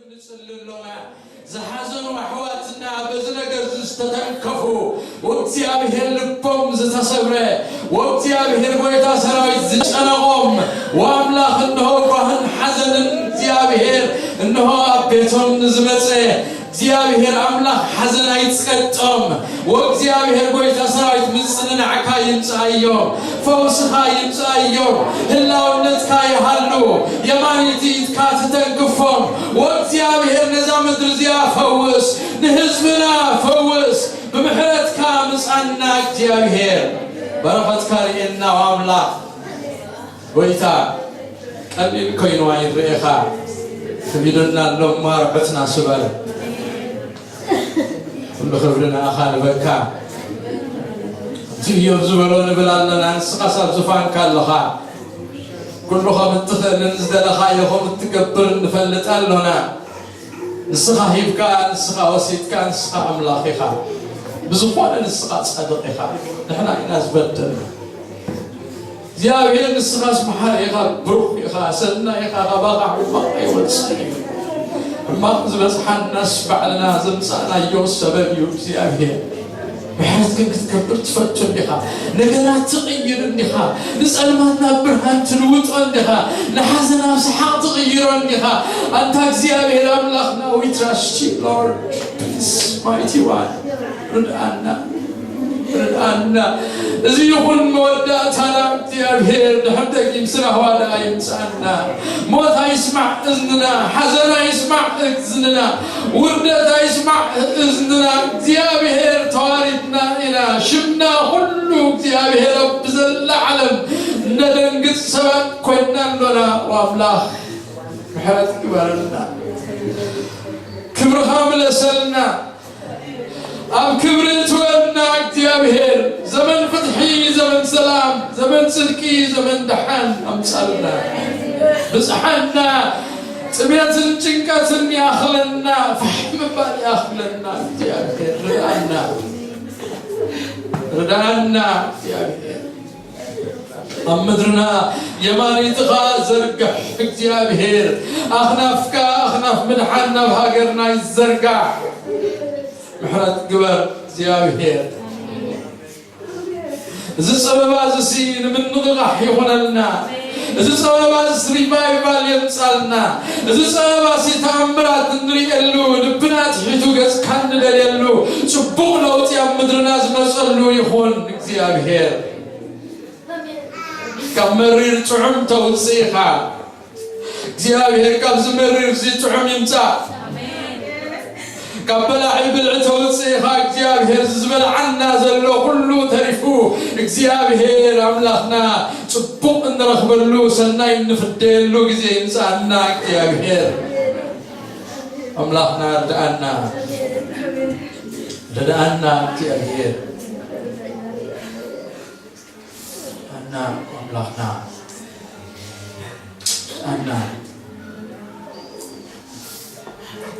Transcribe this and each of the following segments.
ንጽሊ ኣሎና። ዝሓዘኑ ኣሕዋትና በዚ ነገር እዚ ዝተተንከፉ፣ ወእግዚኣብሔር ልቦም ዝተሰብረ፣ ወእግዚኣብሔር ጐይታ ሰራዊት ዝጨነቖም፣ ወኣምላኽ እንሆ ጓህን ሓዘንን እግዚኣብሔር እንሆ ኣብ ቤቶም ንዝመጸ፣ እግዚኣብሔር ኣምላኽ ሓዘን ኣይትቀጦም። ወእግዚኣብሔር ጐይታ ሰራዊት ምጽንናዕካ ይምጽኣዮም፣ ፈውስኻ ይምጽኣዮም፣ ህላውነትካ ይሃሉ፣ የማነይቲ ኢድካ ትተንክፎም። ወእግዚኣብሔር ነዛ ምድሪ እዚኣ ፈውስ፣ ንህዝብና ፈውስ፣ ብምሕረትካ ምጻና እግዚኣብሔር። በረኸትካ ርእየና ኣምላኽ። ጐይታ ቀሊል ኮይኑ ኣይረኤኻ፣ ከቢዱና ኣሎ እሞ ኣርዑትና ስበር። ኩሉ ክብሪ ንኣኻ ንበካ። ከምቲ እዮብ ዝበሎ ንብል ኣለና፣ ንስኻስ ኣብ ዙፋንካ ኣለኻ። ኩሉ ከም እትኽእልን ዝደለኻዮ ከም እትገብር ንፈልጥ ኣሎና። ንስኻ ሂብካ፣ ንስኻ ወሲድካ፣ ንስኻ ኣምላኽ ኢኻ። ብዝኾነ ንስኻ ጻድቕ ኢኻ። ንሕና ኢና ዝበደልና። እግዚኣብሔር ንስኻስ መሓሪ ኢኻ፣ ብሩኽ ኢኻ፣ ሰናይ ኢኻ፣ ካባኻ ሕማቕ ኣይወጽእን እዩ። ሕማቕ ዝበጽሓናስ ባዕልና ዘምጻእናዮ ሰበብ እዩ። እግዚኣብሔር ምሕረት ግን ክትገብር ትፈቱ እንዲኻ፣ ነገራት ትቕይር እንዲኻ፣ ንጸልማት ናብ ብርሃን ትልውጦ እንዲኻ፣ ንሓዘን ኣብ ሰሓቕ ትቕይሮ እንዲኻ። ኣንታ እግዚኣብሔር ኣምላኽና፣ we trust you Lord, please mighty one, ርድኣና። ርድኣና። እዚ ይኹን መወዳእታና እግዚኣብሔር ድሕር ደጊም ስራህዋ ደኣ ይምጽኣና። ሞት ኣይስማዕ እዝንና፣ ሓዘን ኣይስማዕ እዝንና፣ ውርደት ኣይስማዕ እዝንና። እግዚኣብሔር ተዋሪድና ኢና፣ ሽምና ኩሉ እግዚኣብሔር ኣብ ብዘላ ዓለም ነደንግጽ ሰባት ኮይንና ኣሎና። ወኣምላኽ ምሕረት ግበረልና፣ ክብርኻ ምለሰልና። ኣብ ክብሪ እትወና እግዚኣብሔር፣ ዘመን ፍትሒ፣ ዘመን ሰላም፣ ዘመን ጽድቂ፣ ዘመን ደሓን ኣምጻልና። ብጽሓና፣ ጥሜትን ጭንቀትን ይኣኽለና፣ ፋሕ ምባል ይኣኽለና። እግዚኣብሔር ርድኣና፣ ርድኣና እግዚኣብሔር። ኣብ ምድርና የማነይትኻ ዘርግሕ እግዚኣብሔር፣ ኣኽናፍካ ኣኽናፍ ምድሓን ናብ ሃገርና ይዘርጋሕ። ምሕረት ግበር እግዚኣብሔር። እዚ ጸበባ እዚ ሲ ንምንቕቓሕ ይኹነልና። እዚ ጸበባ እዚ ሪቫይቫል የምጻልና። እዚ ጸበባ ሲ ተኣምራት እንርእየሉ፣ ልብና ትሒቱ ገጽካ እንደልየሉ፣ ጽቡቕ ለውጢ ኣብ ምድርና ዝመጸሉ ይኹን እግዚኣብሔር። ካብ መሪር ጥዑም ተውጽእ ኢኻ። እግዚኣብሔር ካብዚ መሪር እዚ ጥዑም ይምጻእ። ካብ በላዒ ብልዒ ተውጽእ ኢኻ እግዚኣብሔር። እዚ ዝበልዓና ዘሎ ኩሉ ተሪፉ እግዚኣብሔር ኣምላኽና ጽቡቕ እንረኽበሉ ሰናይ እንፍደየሉ ግዜ ይምጻኣና እግዚኣብሔር። ኣምላኽና ርድኣና፣ ርድኣና እግዚኣብሔር። ኣና ኣምላኽና፣ ኣና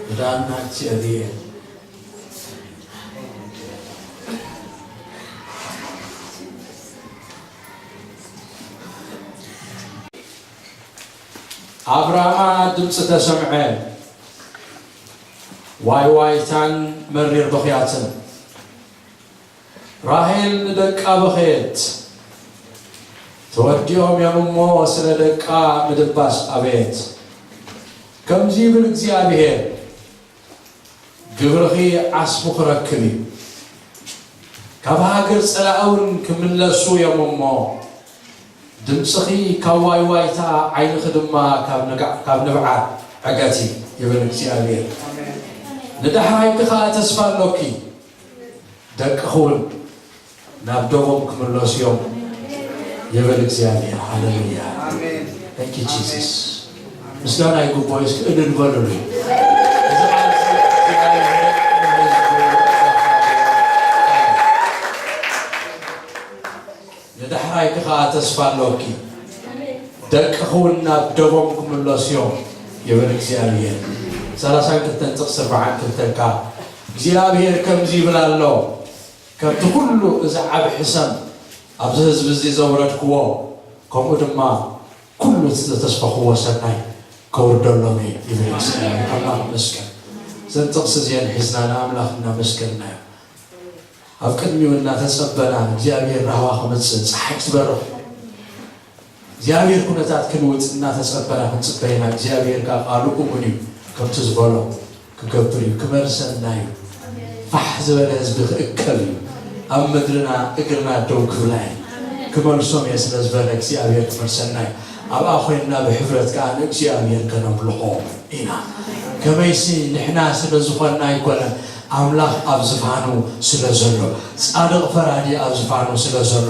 ርድኣና እግዚኣብሔር። ኣብ ራማ ድምፂ ተሰምዐ፣ ዋይ ዋይታን መሪር ብኽያትን። ራሄል ንደቃ በኸየት፣ ተወዲኦም እዮም እሞ ስለ ደቃ ምድባስ ኣበየት። ከምዚ ይብል እግዚኣብሔር፣ ግብርኺ ዓስቡ ክረክብ እዩ። ካብ ሃገር ጸላኢ እውን ክምለሱ እዮም እሞ፣ ድምጽኺ ካብ ዋይዋይታ፣ ዓይንኺ ድማ ካብ ንግዓ-፣ ካብ ንብዓት ዕገቲ፣ ይብል እግዚኣብሔር። ንዳሕራይኪ ኸኣ ተስፋ ኣሎኪ፣ ደቅኺ እውን ናብ ዶቦም ክምለሱ እዮም፣ ይብል እግዚኣብሔር። ሃሌሉያ። ኣሜን። Thank you, Jesus። ምስጋና ይግብኦ እዩ። እስኪ እልል በሉሉ። እዚ ቃል እዚ እግዚኣብሔር ንህዝቡ ዘኻርዮ እዩ። ንዳሕራይኪ ኸዓ ተስፋ ኣለኪ። ደቅኺ እውን ናብ ደቦም ክምለሱ እዮም፣ ይብል እግዚኣብሔር። ሰላሳን ክልተን ጥቕሲ ኣርባዓን ክልተን ከኣ እግዚኣብሔር ከምዚ ይብል ኣሎ፣ ከምቲ ኩሉ እዚ ዓቢ ሕሰም ኣብዚ ህዝቢ እዚ ዘውረድክዎ፣ ከምኡ ድማ ኩሉ እቲ ዘተስፈኽዎ ሰናይ ከውርደሎም እየ ይብል እግዚኣብሔር። ኣምላኽ ይመስገን። እዘን ጥቕሲ እዚአን ሒዝና ንኣምላኽ እናመስገንና እዩ። ኣብ ቅድሚኡ እናተጸበና እግዚኣብሔር ራህዋ ክመጽእ፣ ጸሓይ ክትበርቕ፣ እግዚኣብሔር ኩነታት ክልውጥ እናተጸበና ክንጽበ ኢና። እግዚኣብሔር ከኣ ቃሉ እሙን እዩ፣ ከምቲ ዝበሎ ክገብር እዩ፣ ክመልሰና እዩ። ፋሕ ዝበለ ህዝቢ ክእከብ እዩ፣ ኣብ ምድርና እግርና ደው ክብላ እዩ። ክመልሶም እየ ስለ ዝበለ እግዚኣብሔር ክመልሰና እዩ። ኣብኣ ኮይንና ብሕፍረት ከኣ ንእግዚኣብሔር ከነምልኾ ኢና። ከመይሲ ንሕና ስለ ዝኾንና ኣይኮነን፣ ኣምላኽ ኣብ ዝፋኑ ስለ ዘሎ፣ ጻድቕ ፈራዲ ኣብ ዝፋኑ ስለ ዘሎ፣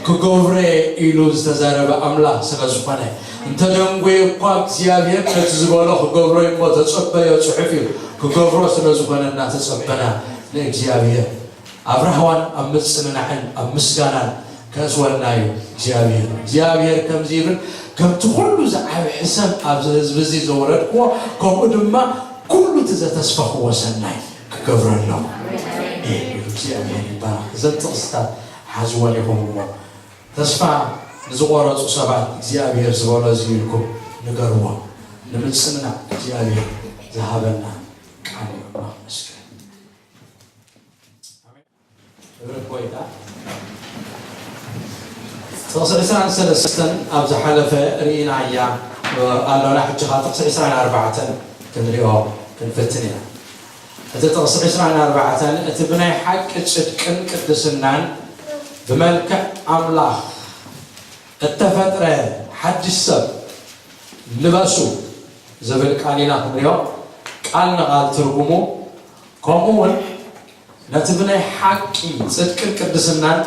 ክገብሮ እየ ኢሉ ዝተዛረበ ኣምላኽ ስለ ዝኾነ፣ እንተ ደንጎየ እኳ እግዚኣብሔር ነቲ ዝበሎ ክገብሮ እዩ እሞ ተጸበዮ ጽሑፍ እዩ። ክገብሮ ስለ ዝኾነ እናተጸበና ንእግዚኣብሔር ኣብ ራህዋን ኣብ ምጽንናዕን ኣብ ምስጋናን ከእትወና እዩ እግዚኣብሔር። እግዚኣብሔር ከምዚ ይብል፣ ከምቲ ኩሉ ዝዓቢ ሕሰም ኣብዚ ህዝቢ እዚ ዘውረድክዎ፣ ከምኡ ድማ ኩሉ እቲ ዘተስፈኽዎ ሰናይ ክገብረሎም እየ ይብል እግዚኣብሔር ይባረኽ። እዘን ጥቕስታት ሓዝወን ኢኹም እሞ፣ ተስፋ ንዝቖረጹ ሰባት እግዚኣብሔር ዝበሎ እዚ ኢልኩም ንገርዎም። ንምጽንናዕ እግዚኣብሔር ዝሃበና ቃል እዩ። ኣምላኽ ይመስገን። ክብረት ጎይታ። ጥቕሲ ዕስራን ሰለስተን ኣብ ዝሓለፈ ርኢናያ ኣሎና። ሕጂ ኸኣ ጥቕሲ ዕስራን ኣርባዕተን ክንሪኦ ክንፍትን ኢና። እቲ ጥቕሲ ዕስራን ኣርባዕተን፣ እቲ ብናይ ሓቂ ጽድቅን ቅድስናን ብመልክዕ ኣምላኽ እተፈጥረ ሓድሽ ሰብ ልበሱ ዝብል ቃል ኢና ክንሪኦ። ቃል ንቓል ትርጉሙ፣ ከምኡ እውን ነቲ ብናይ ሓቂ ጽድቅን ቅድስናን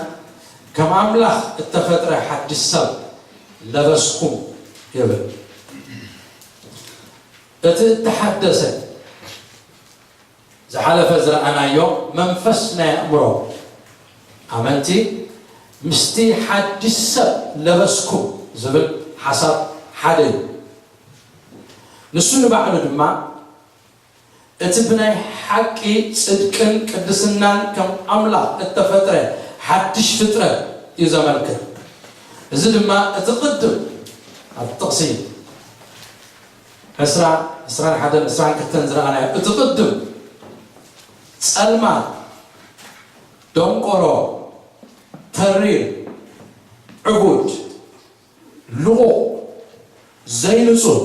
ከም ኣምላኽ እተፈጥረ ሓድሽ ሰብ ለበስኩም ይብል። እቲ እተሓደሰ ዝሓለፈ ዝረኣናዮ መንፈስ ናይ ኣእምሮ ኣመንቲ ምስቲ ሓድሽ ሰብ ለበስኩም ዝብል ሓሳብ ሓደ እዩ። ንሱ ንባዕሉ ድማ እቲ ብናይ ሓቂ ጽድቅን ቅድስናን ከም ኣምላኽ እተፈጥረ ሓድሽ ፍጥረት እዩ ዘመልክት። እዚ ድማ እቲ ቅድም ኣብ ጥቕሲ ዕስራ፣ ዕስራን ሓደን ዕስራን ክልተን ዝረኣናዮ፣ እቲ ቅድም ጸልማት፣ ደንቆሮ፣ ተሪር፣ ዕቡድ፣ ልቑቕ፣ ዘይንጹህ፣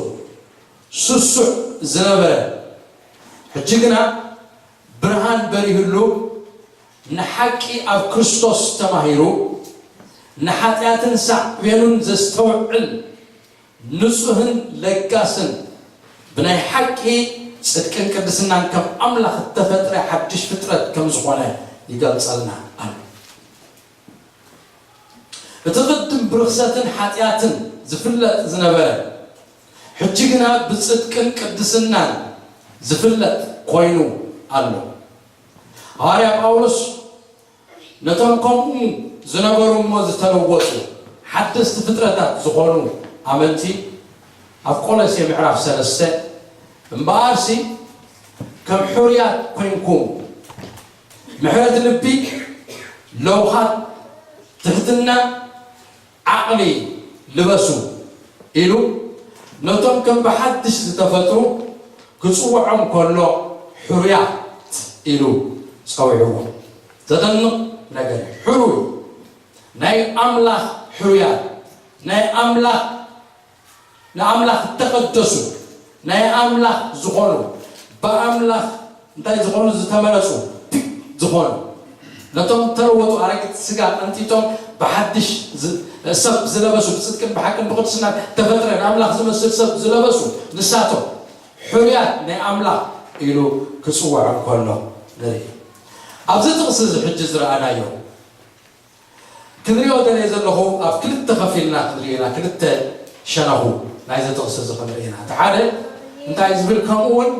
ስሱዕ ዝነበረ፣ ሕጂ ግና ብርሃን በሪህሉ፣ ንሓቂ ኣብ ክርስቶስ ተማሂሩ፣ ንሓጢኣትን ሳዕቤኑን ዘስተውዕል፣ ንጹህን ለጋስን፣ ብናይ ሓቂ ጽድቅን ቅድስናን ከም ኣምላኽ እተፈጥረ ሓድሽ ፍጥረት ከም ዝኾነ ይገልጸልና ኣሎ። እቲ ቅድም ብርኽሰትን ሓጢኣትን ዝፍለጥ ዝነበረ፣ ሕጂ ግና ብጽድቅን ቅድስናን ዝፍለጥ ኮይኑ ኣሎ። ሃዋርያ ጳውሎስ ነቶም ከምኡ ዝነበሩ እሞ ዝተለወጡ ሓደስቲ ፍጥረታት ዝኾኑ ኣመንቲ ኣብ ቆሎሴ ምዕራፍ ሰለስተ፣ እምበኣርሲ ከም ሕሩያት ኮይንኩም ምሕረት ልቢ፣ ለውሃት፣ ትሕትና፣ ዓቕሊ ልበሱ ኢሉ ነቶም ከም ብሓድሽ ዝተፈጥሩ ክጽውዖም ከሎ ሕሩያት ኢሉ ጸዊዕዎም። ዘደንቕ ነገር እዩ። ሕሩይ፣ ናይ ኣምላኽ ሕሩያት፣ ናይ ኣምላኽ ንኣምላኽ እተቐደሱ፣ ናይ ኣምላኽ ዝኾኑ፣ ብኣምላኽ እንታይ ዝኾኑ? ዝተመረጹ፣ ፒክ ዝኾኑ፣ ነቶም ተለወጡ ኣረግት ስጋ ቀንጢጦም ብሓድሽ ዝ-፣ ሰብ ዝለበሱ፣ ብጽድቅን ብሓቅን ብቕድስና ተፈጥረ ንኣምላኽ ዝመስል ሰብ ዝለበሱ፣ ንሳቶም ሕሩያት ናይ ኣምላኽ ኢሉ ክጽውዖም ከሎ ንርኢ። ኣብዚ ጥቕሲ እዚ ሕጂ ዝረኣናዮ ክንሪኦ ደልየ ዘለኹ ኣብ ክልተ ከፊልና ክንርኢ ኢና፣ ክልተ ሸነኹ ናይዚ ጥቕሲ እዚ ክንርኢ ኢና። እቲ ሓደ እንታይ ዝብል፣ ከምኡ እውን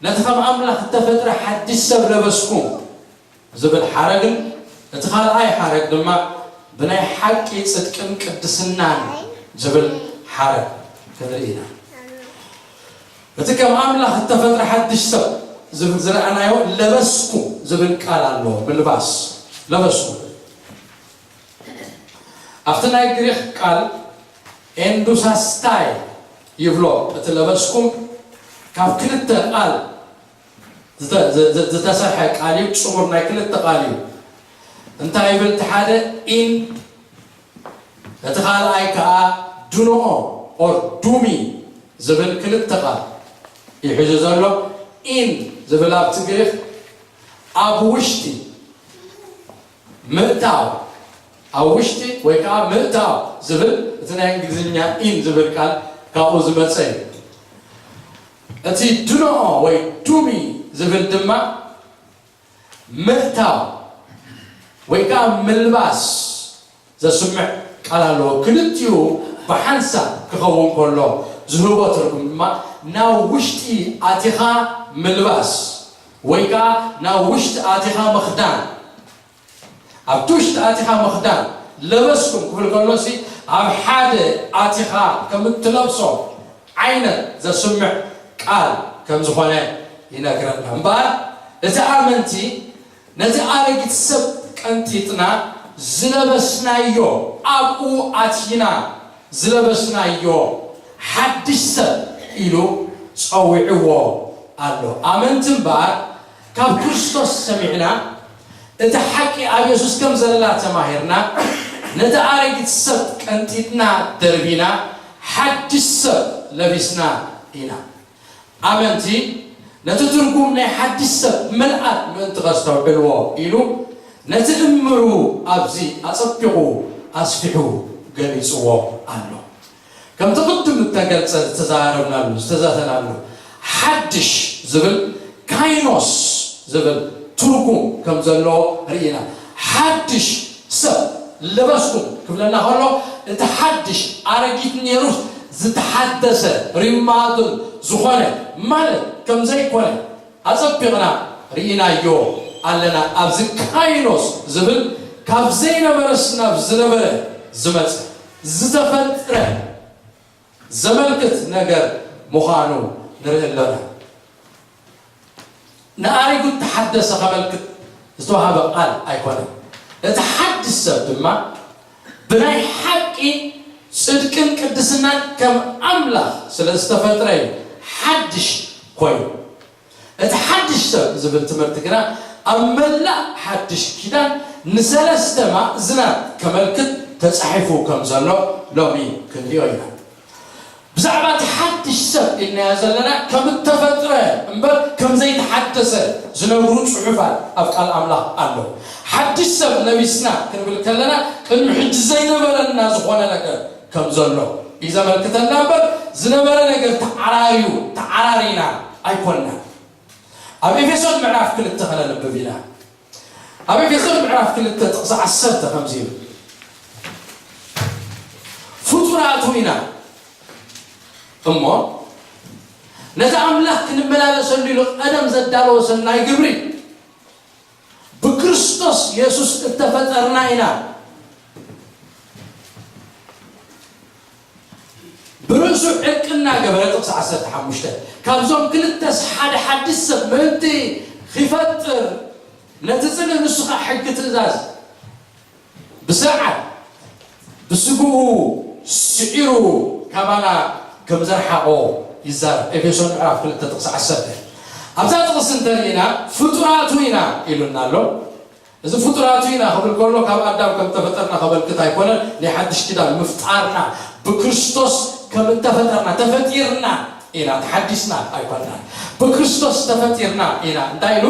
ነቲ ከም ኣምላኽ እተፈጥረ ሓድሽ ሰብ ለበስኩም ዝብል ሓረግን እቲ ካልኣይ ሓረግ ድማ ብናይ ሓቂ ጽድቅን ቅድስናን ዝብል ሓረግ ክንርኢ ኢና። እቲ ከም ኣምላኽ እተፈጥረ ሓድሽ ሰብ ዝብል ዝረኣናዮ ለበስኩ ዝብል ቃል ኣሎ። ምልባስ፣ ለበስኩ። ኣብቲ ናይ ግሪኽ ቃል ኤንዱሳስታይ ይብሎ። እቲ ለበስኩም ካብ ክልተ ቃል ዝተሰርሐ ቃል እዩ። ጽሙር ናይ ክልተ ቃል እዩ። እንታይ ይብል? እቲ ሓደ in፣ እቲ ካልኣይ ከዓ do no or do me ዝብል ክልተ ቃል ይሕዙ ዘሎ። In ዝብል ኣብቲ ግሪክ ኣብ ውሽጢ ምእታው፣ ኣብ ውሽጢ ወይ ከዓ ምእታው ዝብል፣ እቲ ናይ እንግሊዝኛ in ዝብል ቃል ካብኡ ዝመፀ እዩ። እቲ do no ወይ do me ዝብል ድማ ምእታው ወይ ከዓ ምልባስ ዘስምዕ ቃል ኣለዎ። ክልቲኡ ብሓንሳብ ክኸውን ከሎ ዝህቦ ትርጉም ድማ ናብ ውሽጢ ኣቲኻ ምልባስ ወይ ከዓ ናብ ውሽጢ ኣቲኻ ምኽዳን። ኣብቲ ውሽጢ ኣቲኻ ምኽዳን፣ ለበስኩም ክብል ከሎሲ ኣብ ሓደ ኣቲኻ ከም እትለብሶ ዓይነት ዘስምዕ ቃል ከም ዝኾነ ይነግረና። እምበኣር እቲ ኣመንቲ ነቲ ኣረጊት ሰብ ቀንጢጥና ዝለበስናዮ፣ ኣብኡ ኣቲና ዝለበስናዮ ሓድሽ ሰብ ኢሉ ጸዊዕዎ ኣሎ። ኣመንቲ እምበኣር ካብ ክርስቶስ ሰሚዕና፣ እቲ ሓቂ ኣብ የሱስ ከም ዘላ ተማሂርና፣ ነቲ ኣረጊት ሰብ ቀንጢጥና ደርቢና ሓድሽ ሰብ ለቢስና ኢና። ኣመንቲ ነቲ ትርጉም ናይ ሓድሽ ሰብ ምልኣት ምእንቲ ከስተውዕልዎ ኢሉ ነቲ እምሩ ኣብዚ ኣጸቢቑ ኣስፊሑ ገሊጽዎ ኣሎ። ከምቲ ቅድም እተገልጸ ዝተዛረብናሉ ዝተዛተናሉ ሓድሽ ዝብል ካይኖስ ዝብል ትርጉም ከም ዘለዎ ርኢና። ሓድሽ ሰብ ለበስኩም ክብለና ከሎ እቲ ሓድሽ ኣረጊት ነይሩስ ዝተሓደሰ ሪማድል ዝኾነ ማለት ከም ዘይኮነ ኣጸቢቕና ርኢናዮ ኣለና። ኣብዚ ካይኖስ ዝብል ካብ ዘይነበረስ ናብ ዝነበረ ዝመጸ ዝተፈጥረ ዘመልክት ነገር ምዃኑ ንርኢ ኣለና። ንኣሪጉ ተሓደሰ ከመልክት ዝተዋሃበ ቃል ኣይኮነን። እቲ ሓድሽ ሰብ ድማ ብናይ ሓቂ ጽድቅን ቅድስናን ከም ኣምላኽ ስለ ዝተፈጥረ እዩ ሓድሽ ኮይኑ። እቲ ሓድሽ ሰብ ዝብል ትምህርቲ ግና ኣብ መላእ ሓድሽ ኪዳን ንሰለስተ ማእዝናት ከመልክት ተጻሒፉ ከም ዘሎ ሎሚ ክንሪኦ ኢና። ብዛዕባ እቲ ሓድሽ ሰብ ኢልናዮ ዘለና ከም እተፈጥረ እምበር ከም ዘይተሓደሰ ዝነግሩ ጽሑፋት ኣብ ቃል ኣምላኽ ኣለዉ። ሓድሽ ሰብ ለቢስና ክንብል ከለና ቅድሚ ሕጂ ዘይነበረና ዝኾነ ነገር ከም ዘሎ እዩ ዘመልክተና እምበር ዝነበረ ነገር ተዓራርዩ ተዓራሪና ኣይኮንና። ኣብ ኤፌሶን ምዕራፍ ክልተ ከነንብብ ኢና። ኣብ ኤፌሶን ምዕራፍ ክልተ ጥቕሲ ዓሰርተ ከምዚ ይብል፣ ፍጡራቱ ኢና እሞ ነቲ ኣምላኽ ክንመላለሰሉ ኢሉ ቀደም ዘዳለወ ሰናይ ግብሪ ብክርስቶስ የሱስ እተፈጠርና ኢና። ብርእሱ ዕርቂ እናገበረ፣ ጥቕሲ ዓሰርተ ሓሙሽተ፣ ካብዞም ክልተስ ሓደ ሓድሽ ሰብ ምእንቲ ኺፈጥር፣ ነቲ ጽድቂ ንሱ ኸዓ ሕጊ ትእዛዝ ብስርዓት ብስግኡ ስዒሩ ካባና ከም ዘርሓቖ ይዛረብ። ኤፌሶን ምዕራፍ ክልተ ጥቕሲ ዓሰርተ። ኣብዛ ጥቕሲ እንተርኢና ፍጡራቱ ኢና ኢሉና ኣሎ። እዚ ፍጡራቱ ኢና ክብል ከሎ ካብ ኣዳም ከም ተፈጠርና ከመልክት ኣይኮነን። ናይ ሓድሽ ኪዳን ምፍጣርና ብክርስቶስ ከም እተፈጠርና ተፈጢርና ኢና፣ ተሓዲስና ኣይኮንና። ብክርስቶስ ተፈጢርና ኢና። እንታይ ኢሉ?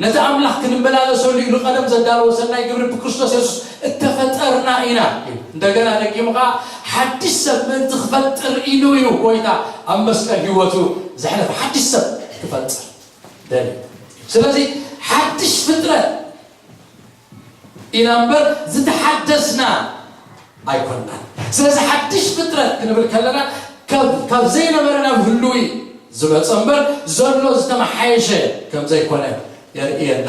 ነቲ ኣምላኽ ክንመላለሰሉ ኢሉ ቀደም ዘዳለዎ ሰናይ ግብሪ ብክርስቶስ የሱስ እተፈጠርና ኢና ኢሉ። እንደገና ደጊሙ ኸዓ ሓድሽ ሰብ ምእንቲ ክፈጥር ኢሉ እዩ ጎይታ ኣብ መስቀል ህይወቱ ዘሕለፈ። ሓድሽ ሰብ ክፈጥር ደልዩ። ስለዚ ሓድሽ ፍጥረት ኢና እምበር ዝተሓደስና ኣይኮንናን። ስለዚ ሓድሽ ፍጥረት ክንብል ከለና ካብ ካብ ዘይነበረ ናብ ህሉው ዝመጸ እምበር ዘሎ ዝተመሓየሸ ከም ዘይኮነ የርእየና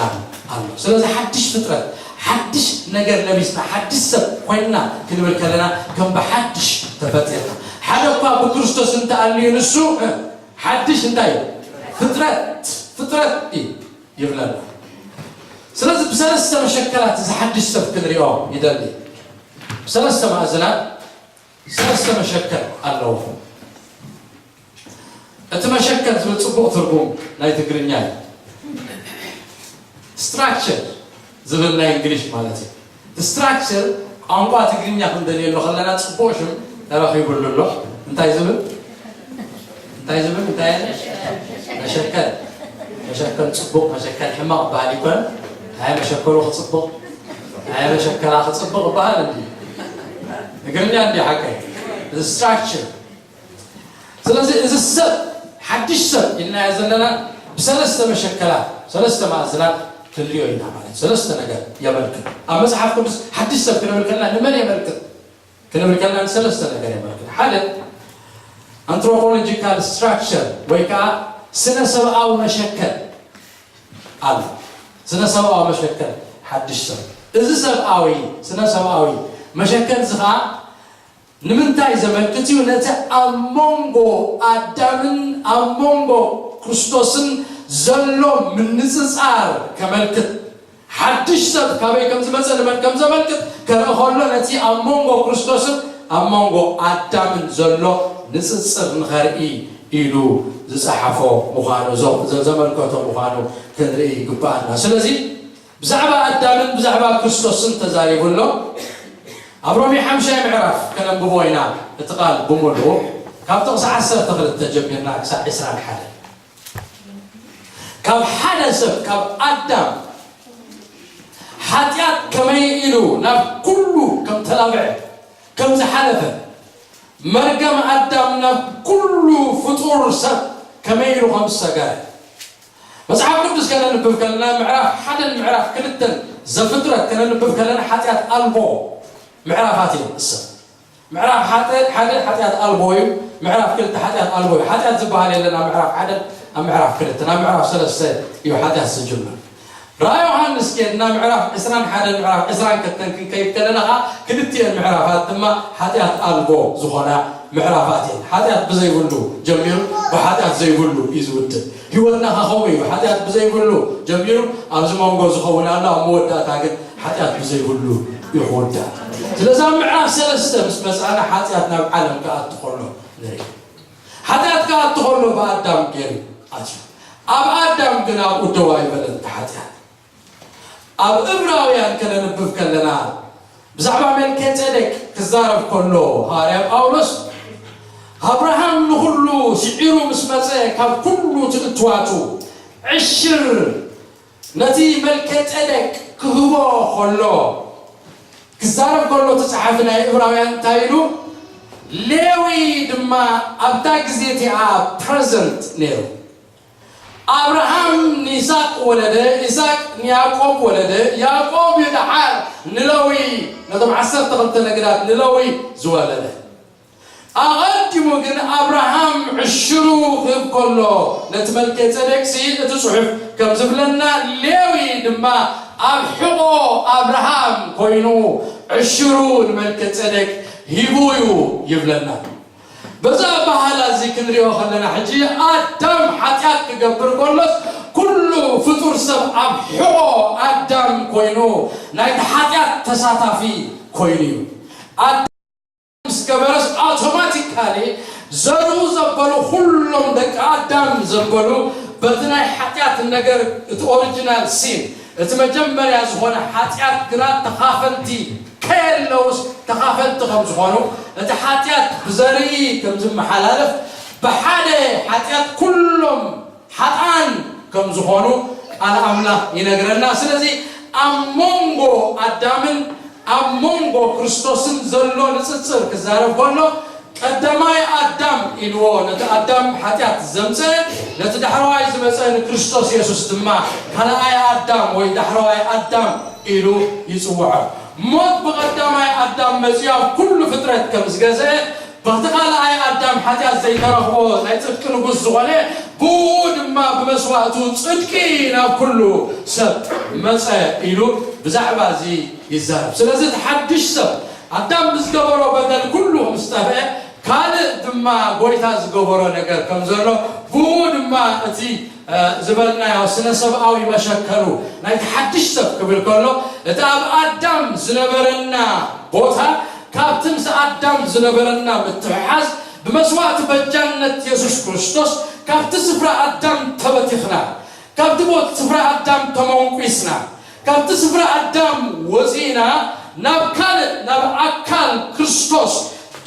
ኣሎ። ስለዚ ሓድሽ ፍጥረት፣ ሓድሽ ነገር ለቢስና፣ ሓድሽ ሰብ ኮይንና ክንብል ከለና ከም ብሓድሽ ተፈጢርና። ሓደ እኳ ብክርስቶስ እንተኣልዩ ንሱ ሓድሽ እንታይ እዩ? ፍጥረት፣ ፍጥረት እዩ ይብለና። ስለዚ ብሰለስተ መሸከላት እዚ ሓድሽ ሰብ ክንሪኦ ይደሊ። ብሰለስተ ማእዝናት ሰለስተ መሸከል ኣለዎ። እቲ መሸከል ዝብል ጽቡቕ ትርጉም ናይ ትግርኛ እዩ። ስትራክቸር ዝብል ናይ እንግሊሽ ማለት እዩ። እቲ ስትራክቸር ቋንቋ ትግርኛ ክንደልየሉ ከለና ጽቡቕ ሽም ተረኺቡሉ ኣሎ። እንታይ ዝብል? እንታይ ዝብል? እንታይ ያለ? መሸከል። መሸከል ጽቡቕ፣ መሸከል ሕማቕ በሃል ይኮን። ኣይ መሸከሉ ክጽቡቕ፣ ኣይ መሸከላ ክጽቡቕ በሃል እንዲ ትግርኛ እንዲ ሓቀይ። እዚ ስትራክቸር። ስለዚ እዚ ሰብ ሓድሽ ሰብ ኢልናዮ ዘለና ብሰለስተ መሸከላት፣ ሰለስተ መኣዝናት ክንሪኦ ኢና ማለት እዩ። ሰለስተ ነገር የመልክት። ኣብ መጽሓፍ ቅዱስ ሓድሽ ሰብ ክንብል ከለና ንመን የመልክት? ክንብል ከለና ንሰለስተ ነገር የመልክት። ሓደ ኣንትሮፖሎጂካል ስትራክቸር ወይ ከዓ ስነ ሰብኣዊ መሸከል ኣሎ። ስነ ሰብኣዊ መሸከል ሓድሽ ሰብ። እዚ ሰብኣዊ፣ ስነ ሰብኣዊ መሸከል እዚ ከዓ ንምንታይ ዘመልክት እዩ? ነቲ ኣብ መንጎ ኣዳምን ኣብ መንጎ ክርስቶስን ዘሎ ምንጽጻር ከመልክት፣ ሓድሽ ሰብ ካበይ ከም ዝመጸ ንመን ከም ዘመልክት ከርኢ ከሎ፣ ነቲ ኣብ መንጎ ክርስቶስን ኣብ መንጎ ኣዳምን ዘሎ ንጽጽር ንኸርኢ ኢሉ ዝጸሓፎ ምዃኑ፣ ዘ-፣ ዘ-፣ ዘመልከቶ ምዃኑ ክንርኢ ይግብኣና። ስለዚ ብዛዕባ ኣዳምን ብዛዕባ ክርስቶስን ተዛሪቡ ኣሎ። ኣብ ሮሜ ሓምሻይ ምዕራፍ ከነንብቦ ኢና፣ እቲ ቃል ብምሉኡ ካብ ጥቕሲ ዓሰርተ ክልተ ጀሚርና ክሳዕ ዕስራን ሓደን። ካብ ሓደ ሰብ፣ ካብ ኣዳም፣ ሓጢኣት ከመይ ኢሉ ናብ ኩሉ ከም ተላብዐ፣ ከም ዝሓለፈ፣ መርገም ኣዳም ናብ ኩሉ ፍጡር ሰብ ከመይ ኢሉ ከም ዝሰገረ መጽሓፍ ቅዱስ ከነንብብ ከለና፣ ምዕራፍ ሓደን ምዕራፍ ክልተን ዘፍጥረት ከነንብብ ከለና፣ ሓጢኣት ኣልቦ ምዕራፋት እዮም። እሰ ምዕራፍ ሓደ፣ ሓደ ሓጢኣት ኣልቦ እዩ። ምዕራፍ ክልተ ሓጢኣት ኣልቦ እዩ። ሓጢኣት ዝበሃል የለን ኣብ ምዕራፍ ሓደ፣ ኣብ ምዕራፍ ክልተ፣ ናብ ምዕራፍ ሰለስተ እዩ ሓጢኣት ዝጅምር። ራእይ ዮሃንስ ኬድና ምዕራፍ ዕስራን ሓደን ምዕራፍ ዕስራን ክልተን ክንከይድ ከለና ኸዓ፣ ክልቲኤን ምዕራፋት ድማ ሓጢኣት ኣልቦ ዝኾና ምዕራፋት እየን። ሓጢኣት ብዘይብሉ ጀሚሩ ብሓጢኣት ዘይብሉ እዩ ዝውድእ። ህይወትና ኸዓ ከምኡ እዩ። ሓጢኣት ብዘይብሉ ጀሚሩ ኣብዚ መንጎ ዝኸውን ኣሎ፣ ኣብ መወዳእታ ግን ሓጢኣት ብዘይብሉ እዩ ክውዳእ። ስለዚ ኣብ ምዕራፍ ሰለስተ ምስ መጻና ሓጢኣት ናብ ዓለም ክኣቱ ከሎ ንርኢ። ሓጢኣት ክኣቱ ከሎ ብኣዳም ገይሩ ኣትዩ። ኣብ ኣዳም ግን ኣብኡ ደው ኣይበለን እቲ ሓጢኣት። ኣብ እብራውያን ከነንብብ ከለና ብዛዕባ መልከ ጼዴቅ ክዛረብ ከሎ ሃዋርያ ጳውሎስ፣ ኣብርሃም ንኹሉ ስዒሩ ምስ መጸ ካብ ኩሉ ትእትዋቱ ዕሽር ነቲ መልከ ጼዴቅ ክህቦ ከሎ፣ ክዛረብ ከሎ እቲ ጸሓፊ ናይ እብራውያን እንታይ ኢሉ? ሌዊ ድማ ኣብታ ግዜ እቲኣ ፕረዘንት ነይሩ። ኣብርሃም ንይስሐቅ ወለደ፣ ይስሐቅ ንያዕቆብ ወለደ፣ ያዕቆብ እዩ ደሓር ንሌዊ፣ ነቶም ዓሰርተ ክልተ ነገዳት ንሌዊ ዝወለደ። ኣቐዲሙ ግን ኣብርሃም ዕሽሩ ክህብ ከሎ ነቲ መልከ ጼዴቅሲ እቲ ጽሑፍ ከም ዝብለና፣ ሌዊ ድማ ኣብ ሕቖ ኣብርሃም ኮይኑ ዕሽሩ ንመልከ ጼዴቅ ሂቡ እዩ ይብለና። በዛ ኣበሃህላ እዚ ክንሪኦ ከለና፣ ሕጂ ኣዳም ሓጢኣት ክገብር ከሎስ ኩሉ ፍጡር ሰብ ኣብ ሕቖ ኣዳም ኮይኑ ናይቲ ሓጢኣት ተሳታፊ ኮይኑ እዩ። ኣዳም ምስ ገበረስ ኣውቶማቲካሊ ዘርኡ ዘበሉ ኩሎም ደቂ ኣዳም ዘበሉ በቲ ናይ ሓጢኣት ነገር፣ እቲ ኦሪጂናል ሲን፣ እቲ መጀመርያ ዝኾነ ሓጢኣት ግና ተኻፈልቲ ከየለውስ ተኻፈልቲ ከም ዝኾኑ፣ እቲ ሓጢኣት ብዘርኢ ከም ዝመሓላለፍ፣ ብሓደ ሓጢኣት ኩሎም ሓጥኣን ከም ዝኾኑ ቃል ኣምላኽ ይነግረና። ስለዚ ኣብ መንጎ ኣዳምን ኣብ መንጎ ክርስቶስን ዘሎ ንጽጽር ክዛረብ ከሎ፣ ቀዳማይ ኣዳም ኢልዎ ነቲ ኣዳም ሓጢኣት ዘምጸ፣ ነቲ ዳሕረዋይ ዝመጸ ንክርስቶስ የሱስ ድማ ካልኣይ ኣዳም ወይ ዳሕረዋይ ኣዳም ኢሉ ይጽውዖ። ሞት ብቐዳማይ ኣዳም መጺኡ ኣብ ኩሉ ፍጥረት ከም ዝገዝአ፣ በቲ ካልኣይ ኣዳም ሓጢኣት ዘይተረኽቦ ናይ ጽድቂ ንጉስ ዝኾነ፣ ብኡ ድማ ብመስዋእቱ ጽድቂ ናብ ኩሉ ሰብ መጸ ኢሉ ብዛዕባ እዚ ይዛረብ። ስለዚ እቲ ሓድሽ ሰብ ኣዳም ብዝገበሮ በደል ኩሉ ምስ ጠፍአ፣ ካልእ ድማ ጎይታ ዝገበሮ ነገር ከም ዘሎ፣ ብኡ ድማ እቲ፣ እ፣ ዝበልናዮ ስነ ሰብኣዊ መሸከሉ ናይቲ ሓድሽ ሰብ ክብል ከሎ፣ እቲ ኣብ ኣዳም ዝነበረና ቦታ ካብቲ ምስ ኣዳም ዝነበረና ምትሕሓዝ ብመስዋእቲ በጃነት የሱስ ክርስቶስ ካብቲ ስፍራ ኣዳም ተበቲኽና፣ ካብቲ ቦት ስፍራ ኣዳም ተመንቁስና፣ ካብቲ ስፍራ ኣዳም ወፂእና ናብ ካልእ፣ ናብ ኣካል ክርስቶስ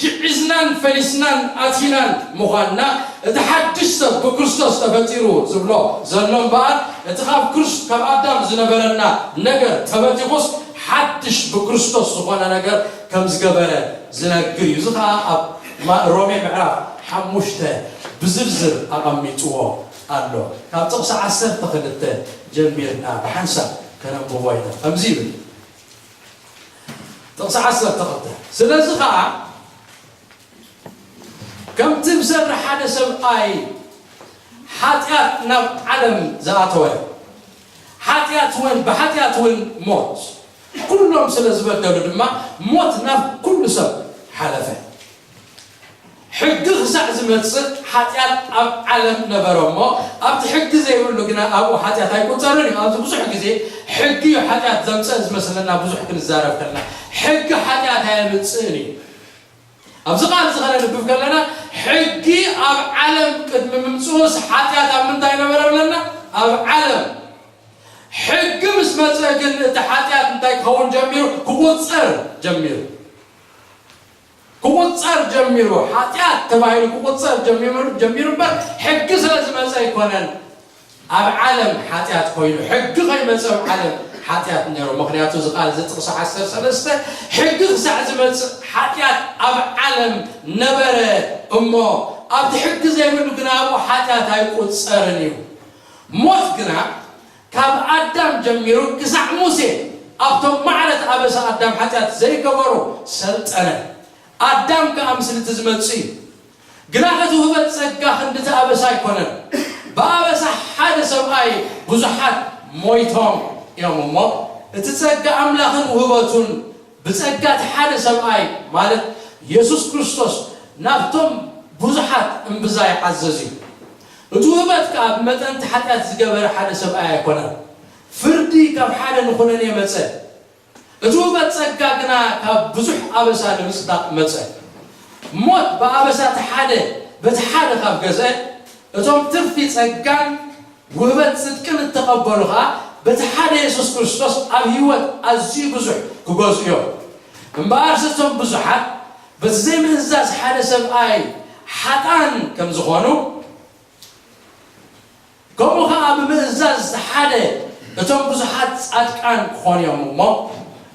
ግዒዝናን ፈሊስናን ኣቲናን ምዃንና፣ እቲ ሓድሽ ሰብ ብክርስቶስ ተፈጢሩ ዝብሎ ዘሎ እምበኣር፣ እቲ ካብ ክርስ-፣ ካብ ኣዳም ዝነበረና ነገር ተበቲኹስ፣ ሓድሽ ብክርስቶስ ዝኾነ ነገር ከም ዝገበረ ዝነግር እዩ። እዚ ኸኣ ኣብ ማ-፣ ሮሜ ምዕራፍ ሓሙሽተ ብዝርዝር ኣቐሚጥዎ ኣሎ። ካብ ጥቕሲ ዓሰርተ ክልተ ጀሚርና ብሓንሳብ ከነንብቦ ኢና። ከምዚ ይብል፣ ጥቕሲ ዓሰርተ ክልተ፣ ስለዚ ኸኣ ከምቲ ብሰሪ ሓደ ሰብኣይ ሓጢኣት ናብ ዓለም ዝኣተወ፣ ሓጢኣት እውን፣ ብሓጢኣት እውን ሞት፣ ኩሎም ስለ ዝበደሉ ድማ ሞት ናብ ኩሉ ሰብ ሓለፈ። ሕጊ ክሳዕ ዝመጽእ ሓጢኣት ኣብ ዓለም ነበረ እሞ፣ ኣብቲ ሕጊ ዘይብሉ ግና ኣብኡ ሓጢኣት ኣይቁጸርን እዩ። ኣብዚ ብዙሕ ግዜ ሕጊ እዩ ሓጢኣት ዘምጽእ ዝመስለና፣ ብዙሕ ክንዛረብ ከለና። ሕጊ ሓጢኣት ኣየምጽእን እዩ። ኣብዚ ቃል እዚ ኸነንብብ ከለና፣ ሕጊ ኣብ ዓለም ቅድሚ ምምጽኡስ ሓጢኣት ኣብ ምንታይ ነበረ ብለና? ኣብ ዓለም። ሕጊ ምስ መጸ ግን እቲ ሓጢኣት እንታይ ክኸውን ጀሚሩ? ክቑጸር ጀሚሩ። ክቑጸር ጀሚሩ። ሓጢኣት ተባሂሉ ክቑጸር ጀሚሩ፣ ጀሚሩ እምበር ሕጊ ስለ ዝመጸ ኣይኮነን። ኣብ ዓለም ሓጢኣት ኮይኑ፣ ሕጊ ከይመጸ ኣብ ዓለም ሓጢኣት ነይሩ። ምኽንያቱ እዚ ቃል እዚ ጥቕሲ ዓሰርተ ሰለስተ፣ ሕጊ ክሳዕ ዝመጽእ ሓጢኣት ኣብ ዓለም ነበረ እሞ፣ ኣብቲ ሕጊ ዘይብሉ ግና ኣብኡ ሓጢኣት ኣይቁጸርን እዩ። ሞት ግና ካብ ኣዳም ጀሚሩ ክሳዕ ሙሴ ኣብቶም ማዕረት ኣበሳ ኣዳም ሓጢኣት ዘይገበሩ ሰልጠነ። ኣዳም ከኣ ምስልቲ ዝመጽእ እዩ። ግና እቲ ውህበት ጸጋ ክንድቲ ኣበሳ ኣይኮነን። ብኣበሳ ሓደ ሰብኣይ ብዙሓት ሞይቶም እዮም እሞ፣ እቲ ጸጋ ኣምላኽን ውህበቱን ብጸጋ እቲ ሓደ ሰብኣይ፣ ማለት የሱስ ክርስቶስ፣ ናብቶም ብዙሓት እምብዛ ይዓዘዝ እዩ። እቲ ውህበት ከኣ ብመጠን እቲ ሓጢኣት ዝገበረ ሓደ ሰብኣይ ኣይኮነን። ፍርዲ ካብ ሓደ ንኹነኔ መጸ። እቲ ውህበት ጸጋ ግና ካብ ብዙሕ ኣበሳ ንምጽዳቕ መጸ። ሞት ብኣበሳ እቲ ሓደ በቲ ሓደ ካብ ገዝአ፣ እቶም ትርፊ ጸጋን ውህበት ጽድቅን እተቐበሉ ኸኣ በቲ ሓደ የሱስ ክርስቶስ ኣብ ህይወት ኣዝዩ ብዙሕ ክገዝኡ እዮም። እምበኣርስ እቶም ብዙሓት በቲ ዘይምእዛዝ ሓደ ሰብኣይ ሓጥኣን ከም ዝኾኑ፣ ከምኡ ኸኣ ብምእዛዝ ሓደ እቶም ብዙሓት ጻድቃን ክኾኑ እዮም እሞ፣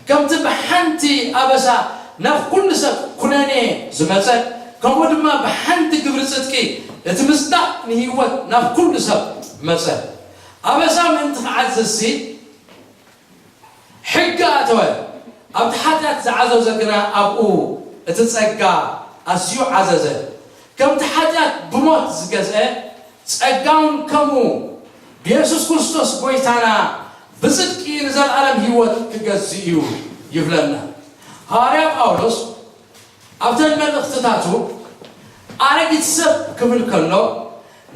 ከምቲ ብሓንቲ ኣበሳ ናብ ኩሉ ሰብ ኩነኔ ዝመጸ፣ ከምኡ ድማ ብሓንቲ ግብሪ ጽድቂ እቲ ምጽዳቕ ንህይወት ናብ ኩሉ ሰብ መጸ። ኣበሳ ምእንቲ ክዓዝዝሲ፣ ሕጊ ኣተወ፣ ኣብቲ ሓጢኣት ዝዓዘዞ ግና ኣብኡ እቲ ጸጋ ኣዝዩ ዓዘዘ። ከምቲ ሓጢኣት ብሞት ዝገዝአ፣ ጸጋ እውን ከምኡ ብየሱስ ክርስቶስ ጐይታና ብጽድቂ ንዘለኣለም ህይወት ክገዝእ እዩ ይብለና። ሃዋርያ ጳውሎስ ኣብተን መልእኽትታቱ ኣረጊት ሰብ ክብል ከሎ፣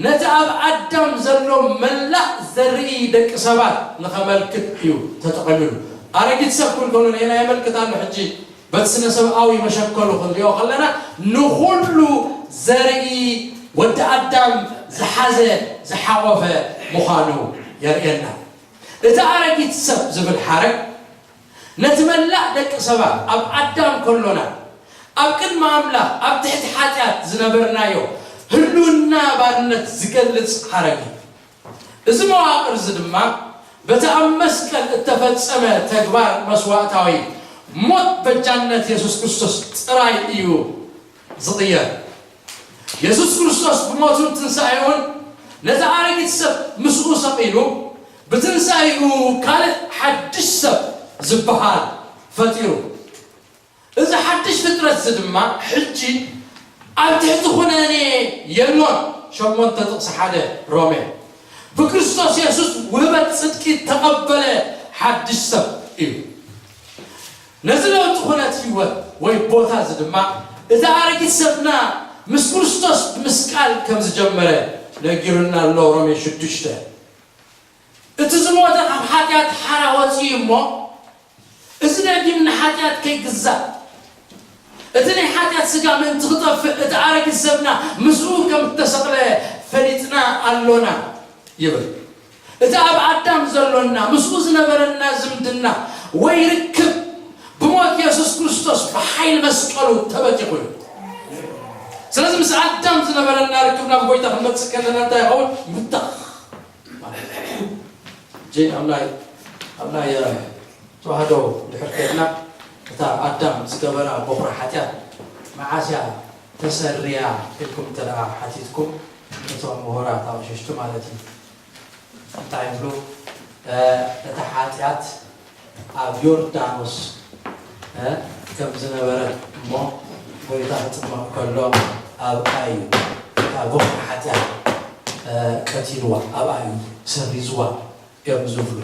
ነቲ ኣብ ኣዳም ዘሎ መላእ ዘርኢ ደቂ ሰባት ንኸመልክት እዩ ተጠቒምሉ። ኣረጊት ሰብ ክብል ከሎ ንየናይ የመልክት ኣሎ? ሕጂ በቲ ስነ ሰብኣዊ መሸከሉ ክንሪኦ ከለና፣ ንኹሉ ዘርኢ ወዲ ኣዳም ዝሓዘ ዝሓቖፈ ምዃኑ የርእየና። እቲ ኣረጊት ሰብ ዝብል ሓረግ ነቲ መላእ ደቂ ሰባት ኣብ ኣዳም ከሎና ኣብ ቅድሚ ኣምላኽ ኣብ ትሕቲ ሓጢኣት ዝነበርናዮ ህልውና ባርነት ዝገልጽ ሓረግ እዩ። እዚ መዋቕር እዚ ድማ በቲ ኣብ መስቀል እተፈጸመ ተግባር መስዋእታዊ ሞት በጃነት የሱስ ክርስቶስ ጥራይ እዩ ዝቕየር። የሱስ ክርስቶስ ብሞቱን ትንሳኤኡን ነቲ ኣረጊት ሰብ ምስኡ ሰቒሉ፣ ብትንሳኤኡ ካልእ ሓድሽ ሰብ ዝበሃል ፈጢሩ። እዚ ሓድሽ ፍጥረት እዚ ድማ ሕጂ ኣብ ትሕቲ ኹነኔ የሎን። ሸሞንተ ጥቕሲ ሓደ ሮሜ። ብክርስቶስ የሱስ ውህበት ጽድቂ ተቐበለ ሓድሽ ሰብ እዩ። ነዚ ለውጢ ኩነት ህይወት ወይ ቦታ እዚ ድማ እቲ ኣረጊት ሰብና ምስ ክርስቶስ ብምስቃል ከም ዝጀመረ ነጊሩና ኣሎ። ሮሜ ሽዱሽተ። እቲ ዝሞተ ካብ ሓጢኣት ሓራ ወፂኡ እሞ፣ እዚ ደጊም ንሓጢኣት ከይግዛእ፣ እቲ ናይ ሓጢኣት ስጋ ምእንቲ ክጠፍእ፣ እቲ ኣረጊት ሰብና ምስኡ ከም እተሰቕለ ፈሊጥና ኣሎና ይብል። እቲ ኣብ ኣዳም ዘሎና ምስኡ ዝነበረና ዝምድና ወይ ርክብ ብሞት የሱስ ክርስቶስ ብሓይሊ መስቀሉ ተበቲኹ እዩ። ስለዚ ምስ ኣዳም ዝነበረና ርክብ ናብ ጎይታ ክንመጽእ ከለና እንታይ ይኸውን? ይብተኽ ማለት እዩ። እጂ ኣብ ናይ ኣብ ናይ ተዋህዶ ድሕር ከድና እታ ኣዳም ዝገበራ ቦኽሪ ሓጢኣት መዓስ እያ ተሰሪያ ኢልኩም እንተ ደኣ ሓቲትኩም እቶም ምሁራት ኣቕሽሽቲ ማለት እዩ እንታይ ይብሉ? እታ ሓጢኣት ኣብ ዮርዳኖስ ከም ዝነበረት እሞ ጎይታ ክጥመቕ ከሎ ኣብኣ እዩ እታ ቦኽሪ ሓጢኣት ቀቲልዋ ኣብኣ እዩ ሰሪዝዋ እዮም ዝብሉ።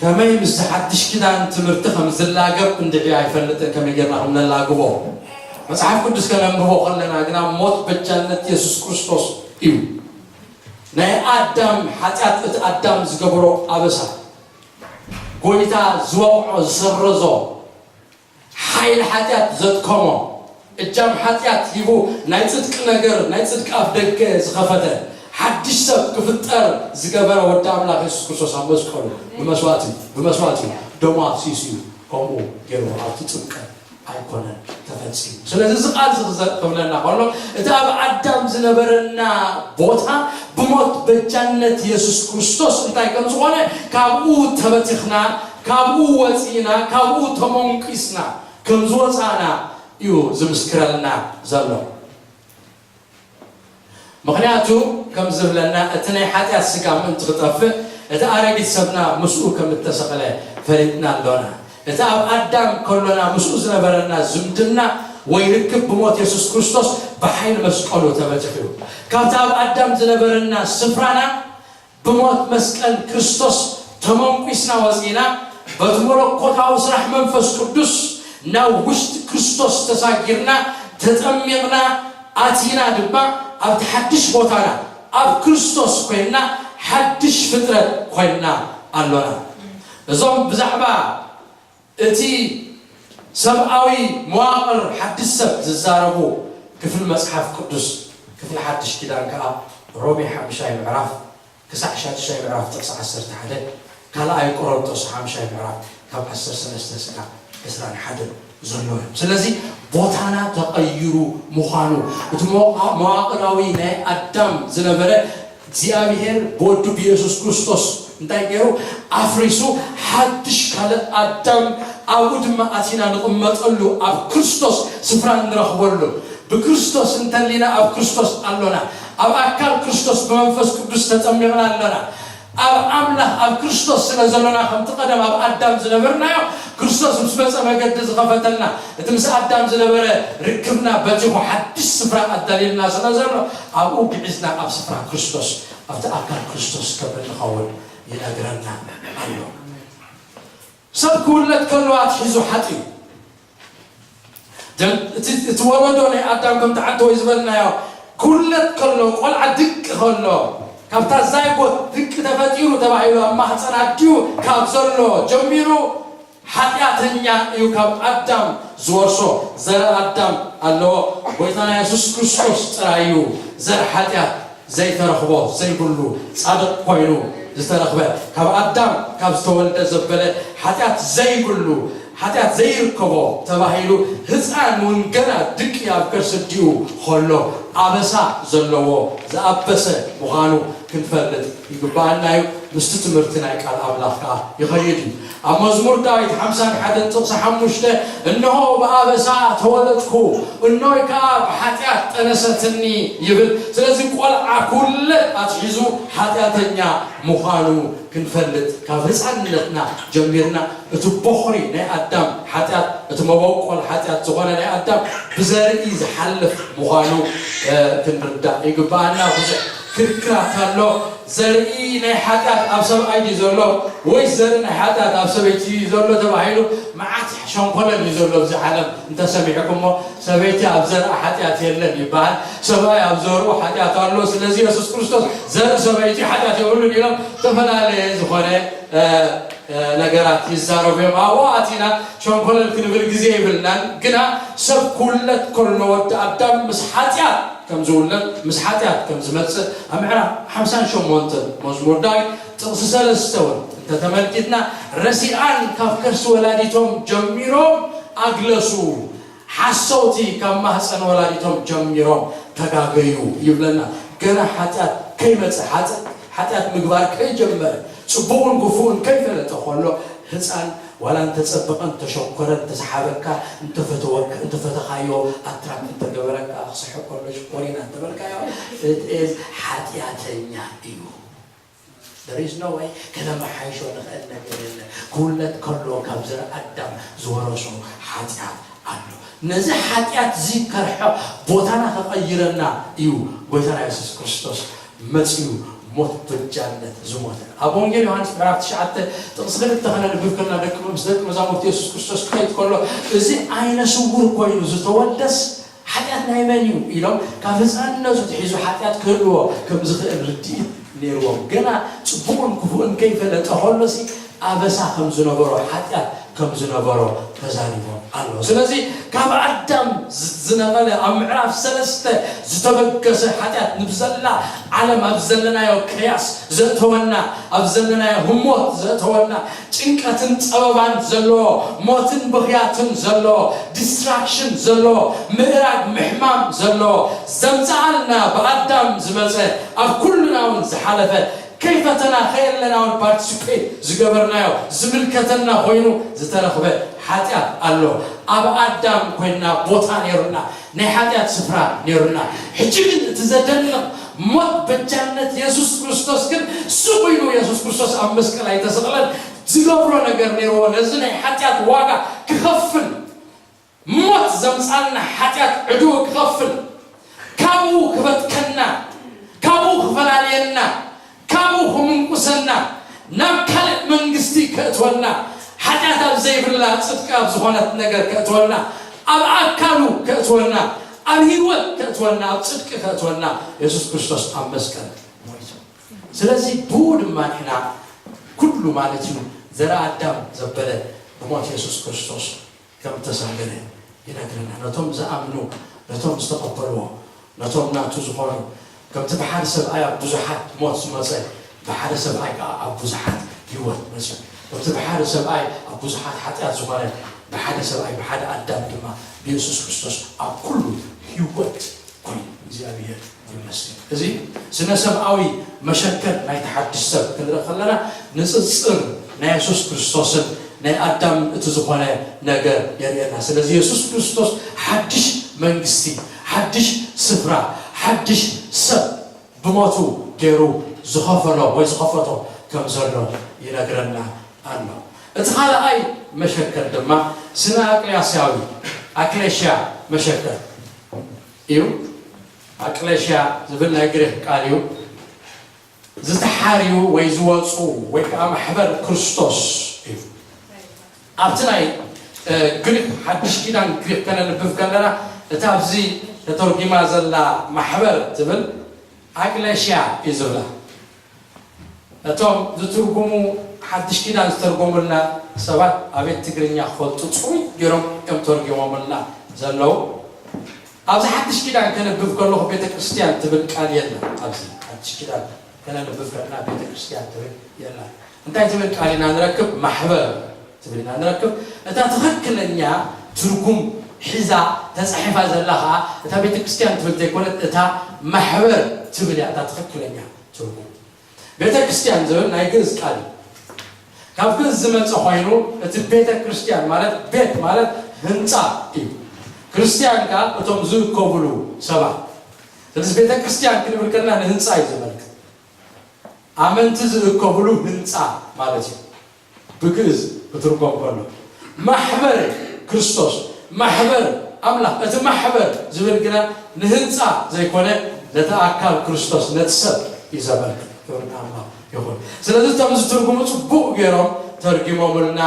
ከመይ ምስ ሓድሽ ኪዳን ትምህርቲ ከም ዝላገብ እንድዒ ኣይፈልጥን ከመይ ጌርና ከም ነላግቦ። መጽሓፍ ቅዱስ ከነንብቦ ከለና ግና ሞት በጃነት የሱስ ክርስቶስ እዩ። ናይ ኣዳም ሓጢኣት እቲ ኣዳም ዝገበሮ ኣበሳ ጎይታ ዝወቕዖ ዝሰረዞ ሓይሊ ሓጢኣት ዘድከሞ እጃም ሓጢኣት ሂቡ ናይ ጽድቂ ነገር ናይ ጽድቂ ኣፍ ደገ ዝኸፈተ ሓድሽ ሰብ ክፍጠር ዝገበረ ወዲ ኣምላኽ የሱስ ክርስቶስ ኣብ መስቀሉ ብመስዋእቲ ብመስዋእቲ ደሙ ኣፍሲሱ እዩ ከምኡ ገይሩ ኣብቲ ጥምቀት ኣይኮነን ተፈጺሙ። ስለዚ እዚ ቃል እዚ ክዘ- ክብለና ከሎ እቲ ኣብ ኣዳም ዝነበረና ቦታ ብሞት በጃነት የሱስ ክርስቶስ እንታይ ከም ዝኾነ ካብኡ ተበቲኽና፣ ካብኡ ወፂእና፣ ካብኡ ተመንቂስና ከም ዝወፃእና እዩ ዝምስክረልና ዘሎ። ምኽንያቱ ከም ዝብለና እቲ ናይ ሓጢኣት ስጋ ምእንቲ ክጠፍእ እቲ ኣረጊት ሰብና ምስኡ ከም እተሰቕለ ፈሊጥና ኣሎና። እቲ ኣብ ኣዳም ከሎና ምስኡ ዝነበረና ዝምድና ወይ ርክብ ብሞት የሱስ ክርስቶስ ብሓይሊ መስቀሉ ተበቲሑ እዩ። ካብቲ ኣብ ኣዳም ዝነበረና ስፍራና ብሞት መስቀል ክርስቶስ ተመንኲስና ወጺእና፣ በቲ መለኮታዊ ስራሕ መንፈስ ቅዱስ ናብ ውሽጢ ክርስቶስ ተሳጊርና፣ ተጠሚቕና፣ ኣቲና ድማ ኣብቲ ሓድሽ ቦታና ኣብ ክርስቶስ ኮይንና ሓድሽ ፍጥረት ኮይንና ኣሎና። እዞም ብዛዕባ እቲ ሰብኣዊ መዋቕር ሓድሽ ሰብ ዝዛረቡ ክፍሊ መጽሓፍ ቅዱስ፣ ክፍሊ ሓድሽ ኪዳን ከኣ ሮሜ ሓምሻይ ምዕራፍ ክሳዕ ሻድሻይ ምዕራፍ ጥቕሲ ዓሰርተ ሓደ፣ ካልኣይ ቆሮንቶስ ሓምሻይ ምዕራፍ ካብ ዓሰርተ ሰለስተ ስጋብ ዕስራን ሓደን ዘሎ እዮም። ስለዚ ቦታና ተቐይሩ ምዃኑ፣ እቲ መዋ- መዋቕራዊ ናይ ኣዳም ዝነበረ እግዚኣብሔር ብወዱ ብየሱስ ክርስቶስ እንታይ ገይሩ ኣፍሪሱ ሓድሽ ካልእ ኣዳም ኣብኡ ድማ ኣቲና ንቕመጠሉ ኣብ ክርስቶስ ስፍራ እንረኽበሉ ብክርስቶስ እንተሊና ኣብ ክርስቶስ ኣሎና ኣብ ኣካል ክርስቶስ ብመንፈስ ቅዱስ ተጠሚቕና ኣለና ኣብ ኣምላኽ ኣብ ክርስቶስ ስለ ዘሎና ከምቲ ቀደም ኣብ ኣዳም ዝነበርናዮ ክርስቶስ ምስ መፀ መገዲ ዝኸፈተልና እቲ ምስ ኣዳም ዝነበረ ርክብና በቲኹ ሓድሽ ስፍራ ኣዳልየልና ስለ ዘሎ ኣብኡ ግዒዝና ኣብ ስፍራ ክርስቶስ ኣብቲ ኣካል ክርስቶስ ከም እንኸውን ይነግረና ኣሎ። ሰብ ክውለድ ከሎ ኣትሒዙ ሓጢኡ። እቲ ወለዶ ናይ ኣዳም ከምቲ ዓንተወይ ዝበልናዮ ክውለድ ከሎ ቆልዓ ድቂ ከሎ ካብታ ዛይጎት ድቂ ተፈጢሩ ተባሂሉ ኣብ ማህፀን ኣዲኡ ካብ ዘሎ ጀሚሩ ሓጢኣተኛ እዩ ካብ ኣዳም ዝወርሶ ዘር ኣዳም ኣለዎ። ጎይታና የሱስ ክርስቶስ ጥራይ እዩ ዘር ሓጢኣት ዘይተረኽቦ ዘይብሉ ጻድቕ ኮይኑ ዝተረኽበ ካብ ኣዳም ካብ ዝተወልደ ዘበለ ሓጢኣት ዘይብሉ ሓጢኣት ዘይርከቦ ተባሂሉ ህፃን እውን ገና ድቂ ኣብ ከርሲ ኣዲኡ ከሎ ኣበሳ ዘለዎ ዝኣበሰ ምዃኑ ክንፈልጥ ይግባኣና እዩ። ምስቲ ትምህርቲ ናይ ቃል ኣምላኽ ከዓ ይኸይድ እዩ። ኣብ መዝሙር ዳዊት ሓምሳን ሓደን ጥቕሲ ሓሙሽተ እንሆ ብኣበሳ ተወለድኩ እኖይ ከዓ ብሓጢኣት ጠነሰትኒ ይብል። ስለዚ ቆልዓ ክውለድ ኣትሒዙ ሓጢኣተኛ ምዃኑ ክንፈልጥ ካብ ህፃንነትና ጀሚርና እቲ ቦኽሪ ናይ ኣዳም ሓጢኣት እቲ መበቆል ሓጢኣት ዝኾነ ናይ ኣዳም ብዘርኢ ዝሓልፍ ምዃኑ ክንርዳእ ይግባኣና። ብዙሕ ክርክራት ኣሎ። ዘርኢ ናይ ሓጢኣት ኣብ ሰብኣይ ድዩ ዘሎ ወይ ዘርኢ ናይ ሓጢኣት ኣብ ሰበይቲ ድዩ ዘሎ ተባሂሉ መዓት ሸንኮለል እዩ ዘሎ ኣብዚ ዓለም እንተሰሚዕኩሞ። ሰበይቲ ኣብ ዘርኣ ሓጢኣት የለን ይበሃል፣ ሰብኣይ ኣብ ዘርኡ ሓጢኣት ኣሎ። ስለዚ የሱስ ክርስቶስ ዘርኢ ሰበይቲ ሓጢኣት የብሉን ኢሎም ዝተፈላለየ ዝኾነ ነገራት ይዛረቡ እዮም። ኣብኡ ኣቲና ሸንኮለል ክንብል ግዜ የብልናን። ግና ሰብ ክውለድ ከሎ ወዲ ኣዳም ምስ ሓጢኣት ከም ዝውለድ፣ ምስ ሓጢኣት ከም ዝመጽእ ኣብ ምዕራፍ ሓምሳን ሸሞንተን መዝሙር ዳዊት ጥቕሲ ሰለስተ እውን እንተተመልኪትና፣ ረሲኣን ካብ ከርሲ ወላዲቶም ጀሚሮም ኣግለሱ፣ ሓሰውቲ ካብ ማህፀን ወላዲቶም ጀሚሮም ተጋገዩ ይብለና። ገና ሓጢኣት ከይመፀ፣ ሓጢኣት ምግባር ከይጀመረ፣ ፅቡቕን ክፉእን ከይፈለጠ ከሎ፣ ህፃን ዋላ እንተፀበቐ፣ እንተሸኮረ፣ እንተሰሓበካ፣ እንተፈተወካ፣ እንተፈተኻዮ፣ ኣትራክ እንተገበረካ፣ ክስሕቅ ከሎ ሽኮሪና እንተበልካዮ፣ it is ሓጢኣተኛ እዩ። There is no way። ከነመሓይሾ ንኽእል ነገር የለ። ክውለድ ከሎ ካብ ዘር ኣዳም ዝወረሶ ሓጢኣት ኣሎ። ነዚ ሓጢኣት እዚ ከርሕቕ፣ ቦታና ከቐይረና እዩ ጎይታና የሱስ ክርስቶስ መጺኡ ሞት በጃነት ዝሞተ። ኣብ ወንጌል ዮሃንስ ምዕራፍ ትሽዓተ ጥቕሲ ክልተ ከነንብብ ከለና፣ ደቂ ምስ ደቂ መዛሙርቲ የሱስ ክርስቶስ ክኸይድ ከሎ፣ እዚ ዓይነ ስውር ኮይኑ ዝተወልደስ ሓጢኣት ናይ መን እዩ ኢሎም፣ ካብ ህፃንነቱ ትሒዙ ሓጢኣት ክህልዎ ከም ዝኽእል ርድኢት ነይርዎም። ገና ፅቡቕን ክፉእን ከይፈለጠ ከሎሲ ኣበሳ ከም ዝነበሮ፣ ሓጢኣት ከም ዝነበሮ ተዛሪቦም ኣለዉ። ስለዚ ካብ ኣዳም ዝ- ዝነቐለ፣ ኣብ ምዕራፍ ሰለስተ ዝተበገሰ ሓጢኣት፣ ንብዘላ ዓለም ኣብ ዘለናዮ ከያስ ዘእተወና፣ ኣብ ዘለናዮ ህሞት ዘእተወና፣ ጭንቀትን ጸበባን ዘለዎ፣ ሞትን ብኽያትን ዘለዎ፣ ዲስትራክሽን ዘለዎ፣ ምእራግ ምሕማም ዘለዎ፣ ዘምጽኣልና፣ ብኣዳም ዝመጸ፣ ኣብ ኩልና እውን ዝሓለፈ፣ ከይፈተና ከየለና እውን ፓርቲሲፔት ዝገበርናዮ፣ ዝምልከተና ኮይኑ ዝተረኽበ ሓጢኣት ኣሎ። ኣብ ኣዳም ኮይንና ቦታ ነይሩና፣ ናይ ሓጢኣት ስፍራ ነይሩና። ሕጂ ግን እቲ ዘደንቕ ሞት በጃነት የሱስ ክርስቶስ ግን ስቕ ኢሉ፣ የሱስ ክርስቶስ ኣብ መስቀል ኣይተሰቕለን፣ ዝገብሮ ነገር ነይርዎ። ነዚ ናይ ሓጢኣት ዋጋ ክኸፍል፣ ሞት ዘምጻልና ሓጢኣት ዕድው ክኸፍል፣ ካብኡ ክበትከና፣ ካብኡ ክፈላልየና፣ ካብኡ ክምንቁሰና፣ ናብ ካልእ መንግስቲ ከእትወና፣ ሓጢኣት ኣብ ዘይብላ ጽድቂ ኣብ ዝኾነት ነገር ከእትወና፣ ኣብ ኣካሉ ከእትወና፣ ኣብ ህይወት ከእትወና፣ ኣብ ጽድቂ ከእትወና የሱስ ክርስቶስ ኣብ መስቀል ሞይቱ። ስለዚ ብኡ ድማ ንሕና ኩሉ ማለት እዩ ዘርኣ ኣዳም ዘበለ ብሞት የሱስ ክርስቶስ ከም እተሰንገለ ይነግረና። ነቶም ዝኣምኑ፣ ነቶም ዝተቐበልዎ፣ ነቶም ናቱ ዝኾኑ፣ ከምቲ ብሓደ ሰብኣይ ኣብ ብዙሓት ሞት ዝመጸ፣ ብሓደ ሰብኣይ ከኣ ኣብ ብዙሓት ህይወት መጺኡ። ከምቲ ብሓደ ሰብኣይ ኣብ ብዙሓት ሓጢኣት ዝኾነ፣ ብሓደ ሰብኣይ፣ ብሓደ ኣዳም ድማ ብየሱስ ክርስቶስ ኣብ ኩሉ ህይወት ኮይኑ እግዚኣብሔር ይመስገን። እዚ ስነ ሰብኣዊ መሸከል ናይቲ ሓድሽ ሰብ ክንርኢ ከለና ንጽጽር ናይ የሱስ ክርስቶስን ናይ ኣዳም እቲ ዝኾነ ነገር የርእየና። ስለዚ የሱስ ክርስቶስ ሓድሽ መንግስቲ፣ ሓድሽ ስፍራ፣ ሓድሽ ሰብ ብሞቱ ገይሩ ዝኸፈሎ ወይ ዝኸፈቶ ከም ዘሎ ይነግረና ኣሎ። እቲ ካልኣይ መሸከል ድማ ስነ ኣቅላስያዊ፣ ኣክሌሽያ መሸከል እዩ። ኣቅሌሽያ ዝብል ናይ ግሪክ ቃል እዩ። ዝተሓርዩ ወይ ዝወፁ ወይ ከዓ ማሕበር ክርስቶስ እዩ። ኣብቲ ናይ ግሪክ ሓድሽ ኪዳን ግሪክ ከነንብብ ከለና እታ ኣብዚ ተተርጉማ ዘላ ማሕበር ትብል ኣቅሌሽያ እዩ ዝብላ። እቶም ዝትርጉሙ ሓድሽ ኪዳን ዝተርጎሙልና ሰባት ኣቤት ትግርኛ ክፈልጡ ፅሩይ ገይሮም እዮም ተርጊሞምልና ዘለዉ። ኣብዚ ሓድሽ ኪዳን ከነብብ ከለኹ ቤተ ክርስቲያን ትብል ቃል የለን። ኣብዚ ሓድሽ ኪዳን ከነንብብ ከለና ቤተ ክርስቲያን ትብል የለን። እንታይ ትብል ቃል ኢና ንረክብ? ማሕበር ትብል ኢና ንረክብ። እታ ትኽክለኛ ትርጉም ሒዛ ተፃሒፋ ዘላ ከዓ እታ ቤተ ክርስቲያን ትብል ዘይኮነት እታ ማሕበር ትብል እያ እታ ትኽክለኛ ትርጉም። ቤተ ክርስቲያን ዝብል ናይ ግእዝ ቃል እዩ። ካብ ግእዝ ዝመፀ ኮይኑ እቲ ቤተ ክርስቲያን ማለት ቤት ማለት ህንፃ እዩ። ክርስቲያን ከዓ እቶም ዝእከብሉ ሰባት። ስለዚ ቤተ ክርስቲያን ክንብል ከለና ንህንፃ እዩ ዘመልክት። ኣመንቲ ዝእከብሉ ህንፃ ማለት እዩ። ብግእዝ ክትርጎም ከሎ ማሕበር ክርስቶስ፣ ማሕበር ኣምላኽ። እቲ ማሕበር ዝብል ግና ንህንፃ ዘይኮነ ነቲ ኣካል ክርስቶስ ነቲ ሰብ እዩ ዘመልክት። ክብሪ ንኣምላኽ ይኹን። ስለዚ እቶም ዝትርጉሙ ፅቡቕ ገይሮም ተርጊሞምልና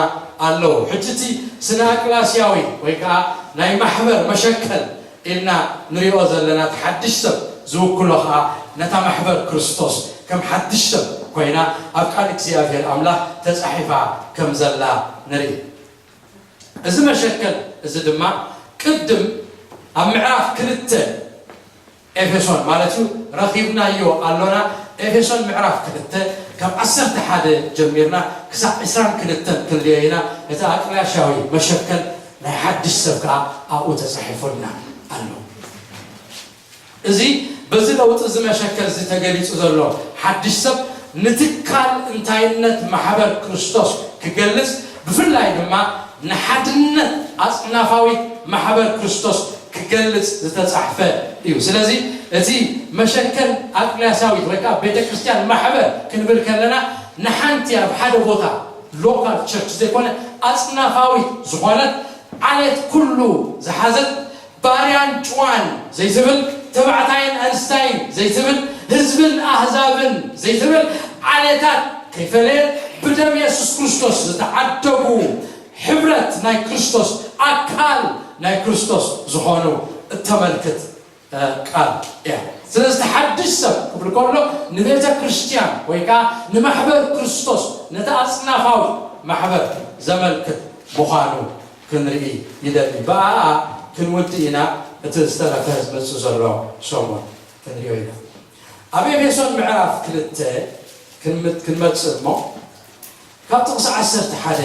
ኣለዉ። ሕጂ እቲ ስነ ኣቅላስያዊ ወይ ከዓ ናይ ማሕበር መሸከል ኢልና ንሪኦ ዘለና እቲ ሓድሽ ሰብ ዝውክሎ ከዓ ነታ ማሕበር ክርስቶስ ከም ሓድሽ ሰብ ኮይና ኣብ ቃል እግዚኣብሔር ኣምላኽ ተጻሒፋ ከም ዘላ ንርኢ። እዚ መሸከል እዚ ድማ ቅድም ኣብ ምዕራፍ ክልተ ኤፌሶን ማለት እዩ ረኺብናዮ ኣሎና። ኤፌሶን ምዕራፍ ክልተ ካብ ዓሰርተ ሓደ ጀሚርና ክሳብ ዕስራን ክልተን ክንሪኦ ኢና። እቲ ኣቅላሻዊ መሸከል ናይ ሓድሽ ሰብ ከዓ ኣብኡ ተጻሒፉልና ኣሎ። እዚ በዚ ለውጢ እዚ መሸከል እዚ ተገሊጹ ዘሎ ሓድሽ ሰብ ንትካል እንታይነት ማሕበር ክርስቶስ ክገልጽ፣ ብፍላይ ድማ ንሓድነት ኣጽናፋዊት ማሕበር ክርስቶስ ክገልጽ ዝተጻሕፈ እዩ። ስለዚ እቲ መሸከል ኣቅላሲያዊት ወይ ከዓ ቤተ ክርስቲያን ማሕበር ክንብል ከለና ንሓንቲ ኣብ ሓደ ቦታ ሎካል ቸርች ዘይኮነ ኣጽናፋዊት ዝኾነት ዓሌት ኩሉ ዝሓዘት ባርያን ጭዋን ዘይትብል፣ ተባዕታይን ኣንስታይን ዘይትብል፣ ህዝብን ኣህዛብን ዘይትብል፣ ዓሌታት ከይፈለየት ብደም የሱስ ክርስቶስ ዝተዓደጉ፣ ሕብረት ናይ ክርስቶስ፣ ኣካል ናይ ክርስቶስ ዝኾኑ እተመልክት፣ እ፣ ቃል እያ። ስለዚ እቲ ሓድሽ ሰብ ክብል ከሎ ንቤተ ክርስቲያን ወይ ከዓ ንማሕበር ክርስቶስ፣ ነቲ ኣጽናፋዊ ማሕበር ዘመልክት ምዃኑ ክንርኢ ይደሊ። ብኣኣ ክንውድእ ኢና። እቲ ዝተረፈ ዝመጽእ ዘሎ ሰሙን ክንሪኦ ኢና። ኣብ ኤፌሶን ምዕራፍ ክልተ ክንምት-፣ ክንመጽእ እሞ፣ ካብ ጥቕሲ ዓሰርተ ሓደ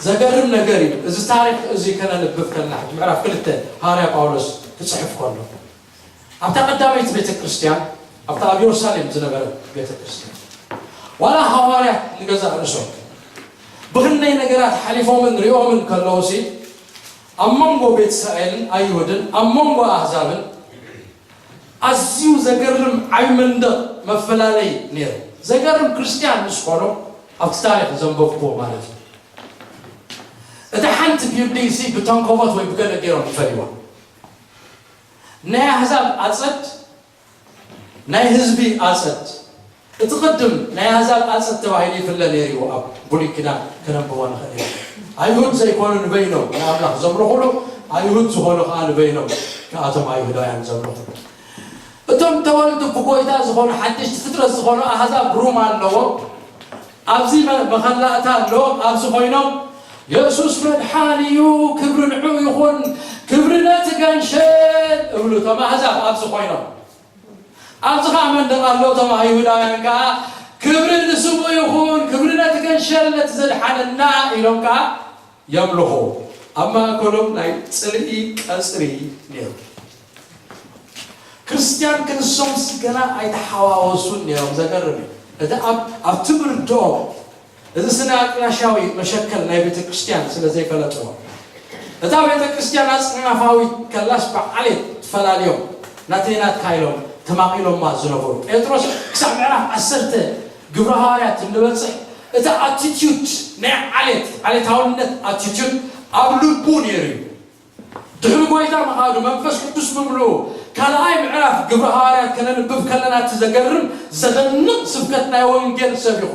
ዘገርም ነገር እዩ። እዚ ታሪኽ እዚ ከነንብብ ከለና፣ ሕጂ ምዕራፍ ክልተ ሃዋርያ ጳውሎስ ክጽሕፍ ከሎ፣ ኣብታ ቀዳመይቲ ቤተ ክርስቲያን፣ ኣብታ ኣብ የሩሳሌም ዝነበረት ቤተ ክርስቲያን፣ ዋላ ሃዋርያት ንገዛእ ርእሶም ብኽንደይ ነገራት ሓሊፎምን ሪኦምን ከለውሲ፣ ኣብ መንጎ ቤት እስራኤልን ኣይሁድን፣ ኣብ መንጎ ኣህዛብን ኣዝዩ ዘገርም ዓቢ መንደቕ መፈላለይ ነይሩ። ዘገርም ክርስቲያን ምስ ኮኑ ኣብቲ ታሪኽ ዘንበብኩዎ ማለት እዩ። እታ ሓንቲ ቢልዲንግ ሲ ብተንኮቦት ወይ ብገለ ገይሮም ይፈልይዋ። ናይ ኣህዛብ ኣጸድ፣ ናይ ህዝቢ ኣጸድ። እቲ ቅድም ናይ ኣህዛብ ኣጸድ ተባሂሉ ይፍለ ነይሩ እዩ ኣብ ብሉይ ኪዳን ከነንብቦ ንኽእል ኢና። ኣይሁድ ዘይኮኑ ንበይኖም ንኣምላኽ ዘምልኹሉ፣ ኣይሁድ ዝኾኑ ኸዓ ንበይኖም ንኣቶም ኣይሁዳውያን ዘምልኹሉ። እቶም ተወልዱ ብጎይታ ዝኾኑ ሓደሽቲ ፍጥረት ዝኾኑ ኣህዛብ ሩም ኣለዎም። ኣብዚ መ-፣ መኸላእታ ኣለዎም። ኣብዚ ኮይኖም የሱስ መድሓን እዩ፣ ክብሪ ንዑ ይኹን፣ ክብሪ ነቲ ገንሸል እብሉ እቶም ኣህዛብ ኣብዚ ኮይኖም። ኣብዚ ኸዓ መንደቕ ኣሎ፣ እቶም ኣይሁዳውያን ከኣ ክብሪ ንስሙ ይኹን፣ ክብሪ ነቲ ገንሸል ነቲ ዘድሓነና ኢሎም ከኣ የምልኹ። ኣብ ማእከሎም ናይ ጽልኢ ቀጽሪ ነይሩ። ክርስትያን ክንሶምስ ገና ኣይተሓዋወሱን ነይሮም። ዘገርም እዩ። እቲ ኣብ፣ ኣብቲ ምርድኦም፣ እዚ ስነ ኣቅላሻዊ መሸከል ናይ ቤተ ክርስትያን ስለ ዘይፈለጥዎ፣ እታ ቤተ ክርስትያን ኣጽናፋዊት ከላስ ብዓሌት ትፈላልዮም፣ ናተይ ናትካ ኢሎም ተማቒሎማ ዝነበሩ። ጴጥሮስ ክሳብ ምዕራፍ ዓሰርተ ግብረ ሃዋርያት እንበጽሕ፣ እቲ ኣቲቲዩድ ናይ ዓሌት፣ ዓሌታውነት ኣቲቲዩድ ኣብ ልቡ ነይሩ እዩ። ድሕሪ ጎይታ ምኻዱ መንፈስ ቅዱስ ምምልኡ ካልኣይ ምዕራፍ ግብረ ሃዋርያት ከነንብብ ከለና እቲ ዘገርም ዘደንቕ ስብከት ናይ ወንጌል ሰቢኹ።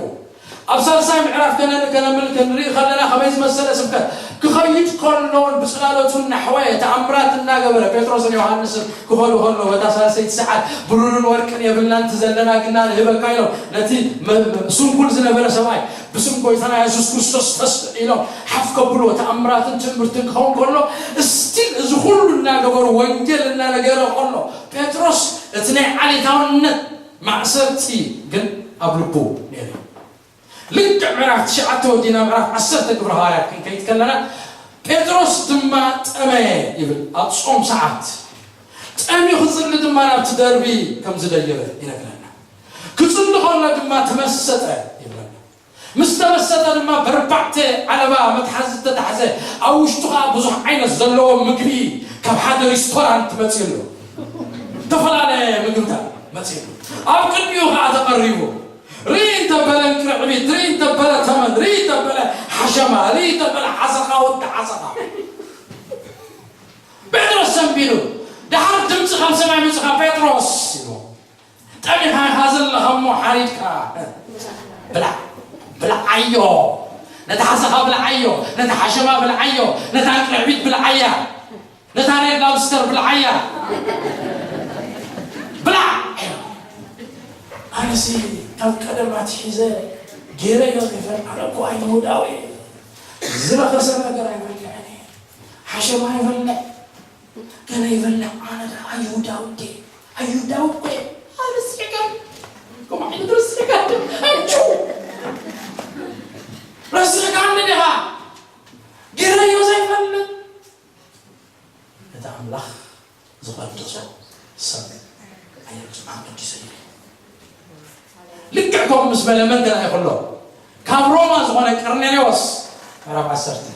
ኣብ ሳልሳይ ምዕራፍ ከነ-፣ ከነምል ክንርኢ ከለና ከመይ ዝመሰለ ስብከት ክኸይድ ከሎን ብጽላሎቱ እናሕወየ ተኣምራት እናገበረ ጴጥሮስን ዮሃንስን ክኸዱ ከለዉ በታ ሳልሰይቲ ሰዓት ብሩርን ወርቅን የብልናን እቲ ዘለና ግና ንህበካ ኢሎም ነቲ መ-፣ መ-፣ ስንኩል ዝነበረ ሰብኣይ ብስም ጎይታና የሱስ ክርስቶስ ተስፍሕ ኢሎም ሓፍ ከብልዎ ተኣምራትን ትእምርትን ክኸውን ከሎ፣ እስቲል እዚ ኩሉ እናገበሩ ወንጌል እናነገረ ከሎ፣ ጴጥሮስ እቲ ናይ ዓሌታውነት ማእሰርቲ ግን ኣብ ልቡ ነይሩ። ልክዕ ምዕራፍ ትሽዓተ ወዲና ምዕራፍ ዓሰርተ ግብረ ሃዋርያት ክንከይድ ከለና፣ ጴጥሮስ ድማ ጠመየ ይብል። ኣብ ጾም ሰዓት ጠምዩ ክጽሊ ድማ ናብቲ ደርቢ ከም ዝደየበ ይነግረና። ክጽሊ ከሎ ድማ ተመሰጠ ይብለና። ምስ ተመሰጠ ድማ በርባዕተ ዓለባ መትሓዚ ዝተታሕዘ፣ ኣብ ውሽጡ ኸዓ ብዙሕ ዓይነት ዘለዎ ምግቢ ካብ ሓደ ሪስቶራንት መጺኡ ኣሎ። ዝተፈላለየ ምግብታት መጺኡ። ኣብ ቅድሚኡ ኸዓ ተቐሪቡ። ርኢ እንተበለ እንቅርዕቢት፣ ርኢ እንተበለ ተመን፣ ርኢ እንተበለ ሓሸማ፣ ርኢ እንተበለ ሓሰኻ ወዲ ሓሰኻ። ጴጥሮስ ሰንቢዱ፣ ደሓር ድምፂ ካብ ሰማይ መፂኻ፣ "ጴጥሮስ" ኢሉ። "ጠሚኻ ኢኻ ዘለኻ እሞ ሓሪድካ ብላዕ፣ ብልዓዮ። ነታ ሓሰኻ ብልዓዮ፣ ነታ ሓሸማ ብልዓዮ፣ ነታ እንቅርዕቢት ብልዓያ፣ ነታ ሬድ ላብስተር ብልዓያ። ብላዕ!" ኣነሲ ካብ ቀደም ኣትሒዘ ገይረዮ ዘይፈልጥ፣ ኣነ እኮ ኣይሁዳዊ እየ። ዝረኸሰ ነገር ኣይበልዕን እየ። ሓሸማ ኣይበልዕ፣ ገለ ይበልዕ። ኣነ ደኣ ኣይሁዳዊ እንዴ? ኣይሁዳዊ እኮ እየ። ኣረሲዕካ፣ ከምኡ ዓይነት ረሲዕካ፣ ኣንቹ፣ ረሲዕካ እንደ ዲኻ? ገይረዮ ዘይፈልጥ። እቲ ኣምላኽ ዝቐድሶ ሰብ ኣየርግጽ ኣንቀዲሰ እዩ። ልክዕ ከምኡ ምስ በለ መን ተላኢኹ ኣሎ? ካብ ሮማ ዝኾነ ቀርኔሌዎስ። ምዕራፍ ዓሰርተ።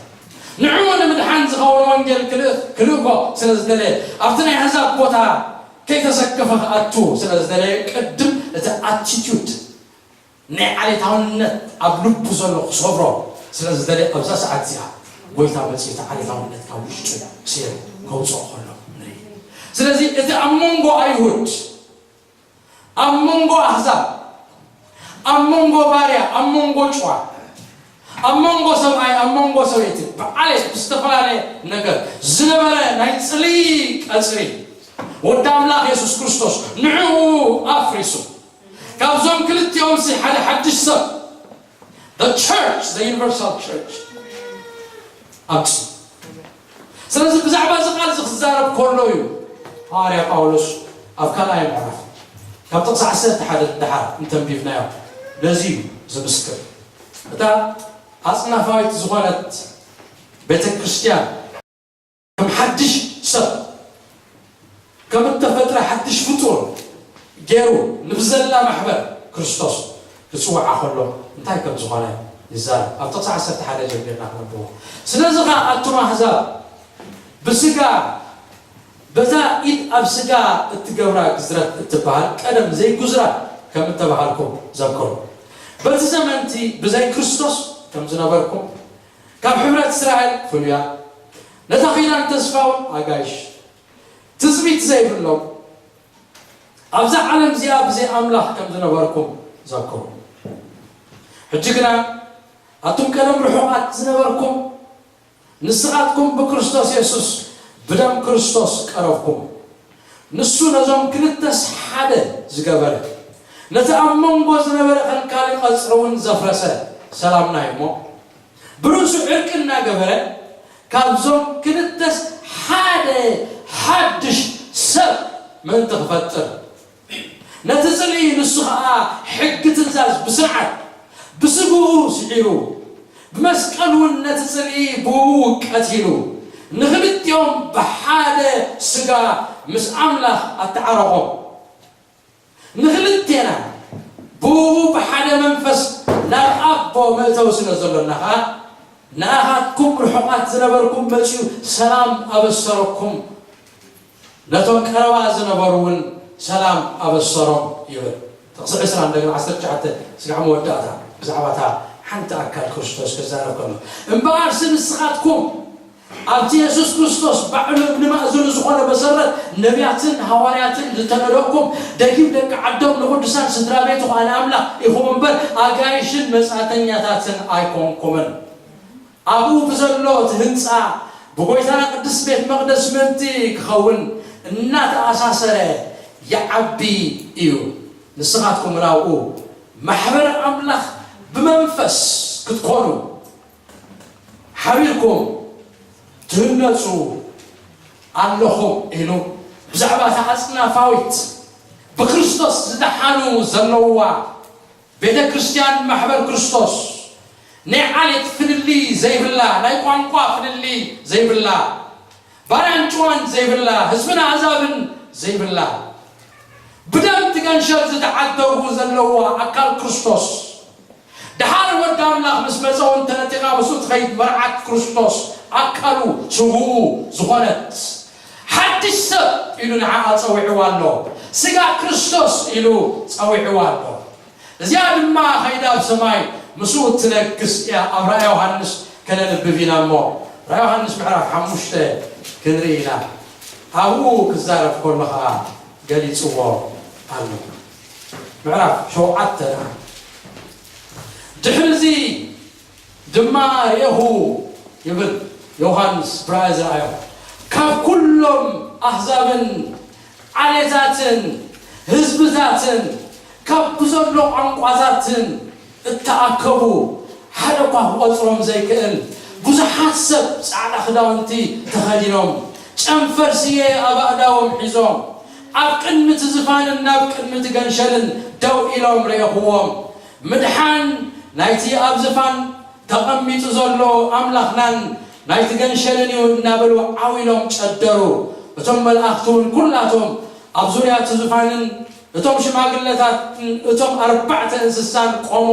ንዕኡ ንምድሓን ዝኸውን ወንጌል ክልእ-፣ ክልእኮ ስለ ዝደለየ፣ ኣብቲ ናይ ኣሕዛብ ቦታ ከይተሰከፈ ክኣቱ ስለ ዝደለየ፣ ቅድም እቲ ኣቲቲዩድ ናይ ዓሌታውነት ኣብ ልቡ ዘሎ ክሰብሮ ስለ ዝደለየ፣ ኣብዛ ሰዓት እዚኣ ጎይታ መጺኡ እቲ ዓሌታውነት ካብ ውሽጡ ሰይሩ ከውጽኦ ከሎ ንርኢ። ስለዚ እቲ ኣብ መንጎ ኣይሁድ፣ ኣብ መንጎ ኣህዛብ፣ ኣብ መንጎ ባርያ፣ ኣብ መንጎ ጭዋ፣ ኣብ መንጎ ሰብኣይ፣ ኣብ መንጎ ሰበይቲ፣ ብዓሌት፣ ብዝተፈላለየ ነገር ዝነበረ ናይ ጽልኢ ቀጽሪ ወዲ ኣምላኽ የሱስ ክርስቶስ ንዕኡ ኣፍሪሱ፣ ካብዞም ክልቲኦም ሲ ሓደ ሓድሽ ሰብ፣ the church, the universal church፣ ኣምጽኡ። ስለዚ ብዛዕባ እዚ ቃል እዚ ክዛረብ ከሎ እዩ ሃዋርያ ጳውሎስ ኣብ ካልኣይ ምዕራፍ ካብ ጥቕሲ ዓሰርተ ሓደ ንደሓር እንተንቢብናዮ ነዚ እዩ ዝምስክር። እታ ኣጽናፋዊት ዝኾነት ቤተ ክርስቲያን ከም ሓድሽ ሰብ፣ ከም እተፈጥረ ሓድሽ ፍጡር ገይሩ ንብዘላ ማሕበር ክርስቶስ ክጽውዓ ከሎ እንታይ ከም ዝኾነ ይዛረብ። ኣብ ጥቕሲ ዓሰርተ ሓደ ጀሚርና ክነብቦ። ስለዚ ኸኣ ኣቱም ኣሕዛብ ብስጋ፣ በታ ኢድ ኣብ ስጋ እትገብራ ግዝረት እትበሃል ቀደም ዘይጉዝራ ከም እተባሃልኩም ዘክሩ። በቲ ዘመንቲ ብዘይ ክርስቶስ ከም ዝነበርኩም፣ ካብ ሕብረት እስራኤል ፍሉያት፣ ነታ ኪዳን ተስፋ እውን ኣጋይሽ፣ ትጽቢት ዘይብሎም፣ ኣብዛ ዓለም እዚኣ ብዘይ ኣምላኽ ከም ዝነበርኩም ዘክሩ። ሕጂ ግና ኣቱም ቀደም ርሑቓት ዝነበርኩም፣ ንስኻትኩም ብክርስቶስ የሱስ ብደም ክርስቶስ ቀረብኩም። ንሱ ነዞም ክልተስ ሓደ ዝገበረ፣ ነቲ ኣብ መንጎ ዝነበረ ኸልካሊ ቐጽሪ እውን ዘፍረሰ ሰላምና እዩ እሞ፣ ብርእሱ ዕርቂ እናገበረ፣ ካብዞም ክልተስ ሓደ ሓድሽ ሰብ ምእንቲ ክፈጥር፣ ነቲ ጽልኢ ንሱ ኸኣ ሕጊ ትእዛዝ ብስርዓት ብስግኡ ስዒሩ፣ ብመስቀል እውን ነቲ ጽልኢ ብእኡ ቀቲሉ፣ ንኽልቲኦም ብሓደ ስጋ ምስ ኣምላኽ ኣተዓረቖም። ንኽልቴና ብእኡ ብሓደ መንፈስ ናብ ኣቦ መእተዊ ስለ ዘሎና ኸኣ፣ ንኣኻትኩም ርሑቓት ዝነበርኩም መጺኡ ሰላም ኣበሰረኩም። ነቶም ቀረባ ዝነበሩ እውን ሰላም ኣበሰሮም ይብል። ጥቕሲ ዕስራ እንደገና ዓሰርተ ትሽዓተ ስጋዕ መወዳእታ ብዛዕባ እታ ሓንቲ ኣካል ክርስቶስ ክዛረብ ከሎ፣ እምበኣርሲ ንስኻትኩም ኣብቲ የሱስ ክርስቶስ ባዕሉ እምኒ ማእዝኑ ዝኾነ መሰረት ነቢያትን ሃዋርያትን ዝተነደቕኩም፣ ደጊም ደቂ ዓዶም ንቕዱሳን ስድራ ቤቱ ኸኣ ንኣምላኽ ኢኹም እምበር ኣጋይሽን መጻእተኛታትን ኣይኮንኩምን። ኣብኡ ብዘሎ እቲ ህንጻ ብጎይታና ቅድስቲ ቤት መቕደስ ምእንቲ ክኸውን እናተኣሳሰረ ይዓቢ እዩ። ንስኻትኩም እውን ኣብኡ ማሕበር ኣምላኽ ብመንፈስ ክትኮኑ ሓቢርኩም ትህነጹ ኣለኹም ኢሉ ብዛዕባ እታ ኣጽናፋዊት ብክርስቶስ ዝደሓኑ ዘለውዋ ቤተ ክርስቲያን ማሕበር ክርስቶስ ናይ ዓሌት ፍልልይ ዘይብላ፣ ናይ ቋንቋ ፍልልይ ዘይብላ፣ ባርያን ጭዋን ዘይብላ፣ ህዝብን ኣህዛብን ዘይብላ፣ ብደም ትገንሸል ዝተዓደጉ ዘለውዋ ኣካል ክርስቶስ፣ ደሓር ወዲ ኣምላኽ ምስ መጸ እውን ተነጢቓ ምስኡ ትኸይድ መርዓት ክርስቶስ ኣካሉ ስግኡ ዝኾነት ሓድሽ ሰብ ኢሉ ንዓኣ ጸዊዕዋ ኣሎ። ስጋ ክርስቶስ ኢሉ ጸዊዕዋ ኣሎ። እዚኣ ድማ ኸይዳ ኣብ ሰማይ ምስኡ እትነግስ እያ። ኣብ ራእይ ዮሃንስ ከነንብብ ኢና እሞ፣ ራእይ ዮሃንስ ምዕራፍ ሓሙሽተ ክንርኢ ኢና። ኣብኡ ክዛረብ ከሎ ኸዓ ገሊጽዎ ኣሎ። ምዕራፍ ሸውዓተ ደኣ። ድሕሪ እዚ ድማ ርኤኹ ይብል ዮሃንስ ብራእይ ዝረኣዮ፣ ካብ ኩሎም ኣህዛብን ዓሌታትን ህዝብታትን ካብ ብዘሎ ቋንቋታትን እተኣከቡ ሓደ እኳ ክቖጽሮም ዘይክእል ብዙሓት ሰብ ጻዕዳ ክዳውንቲ ተኸዲኖም፣ ጨንፈር ስየ ኣብ ኣእዳዎም ሒዞም፣ ኣብ ቅድሚ እቲ ዝፋንን ናብ ቅድሚ እቲ ገንሸልን ደው ኢሎም ርኤኽዎም። ምድሓን ናይቲ ኣብ ዝፋን ተቐሚጡ ዘሎ ኣምላኽናን ናይቲ ገንሸልን እዩ እናበሉ ዓው ኢሎም ጨደሩ። እቶም መላእኽቲ እውን ኩላቶም ኣብ ዙርያ እቲ ዙፋንን እቶም ሽማግለታትን እቶም ኣርባዕተ እንስሳን ቆሙ።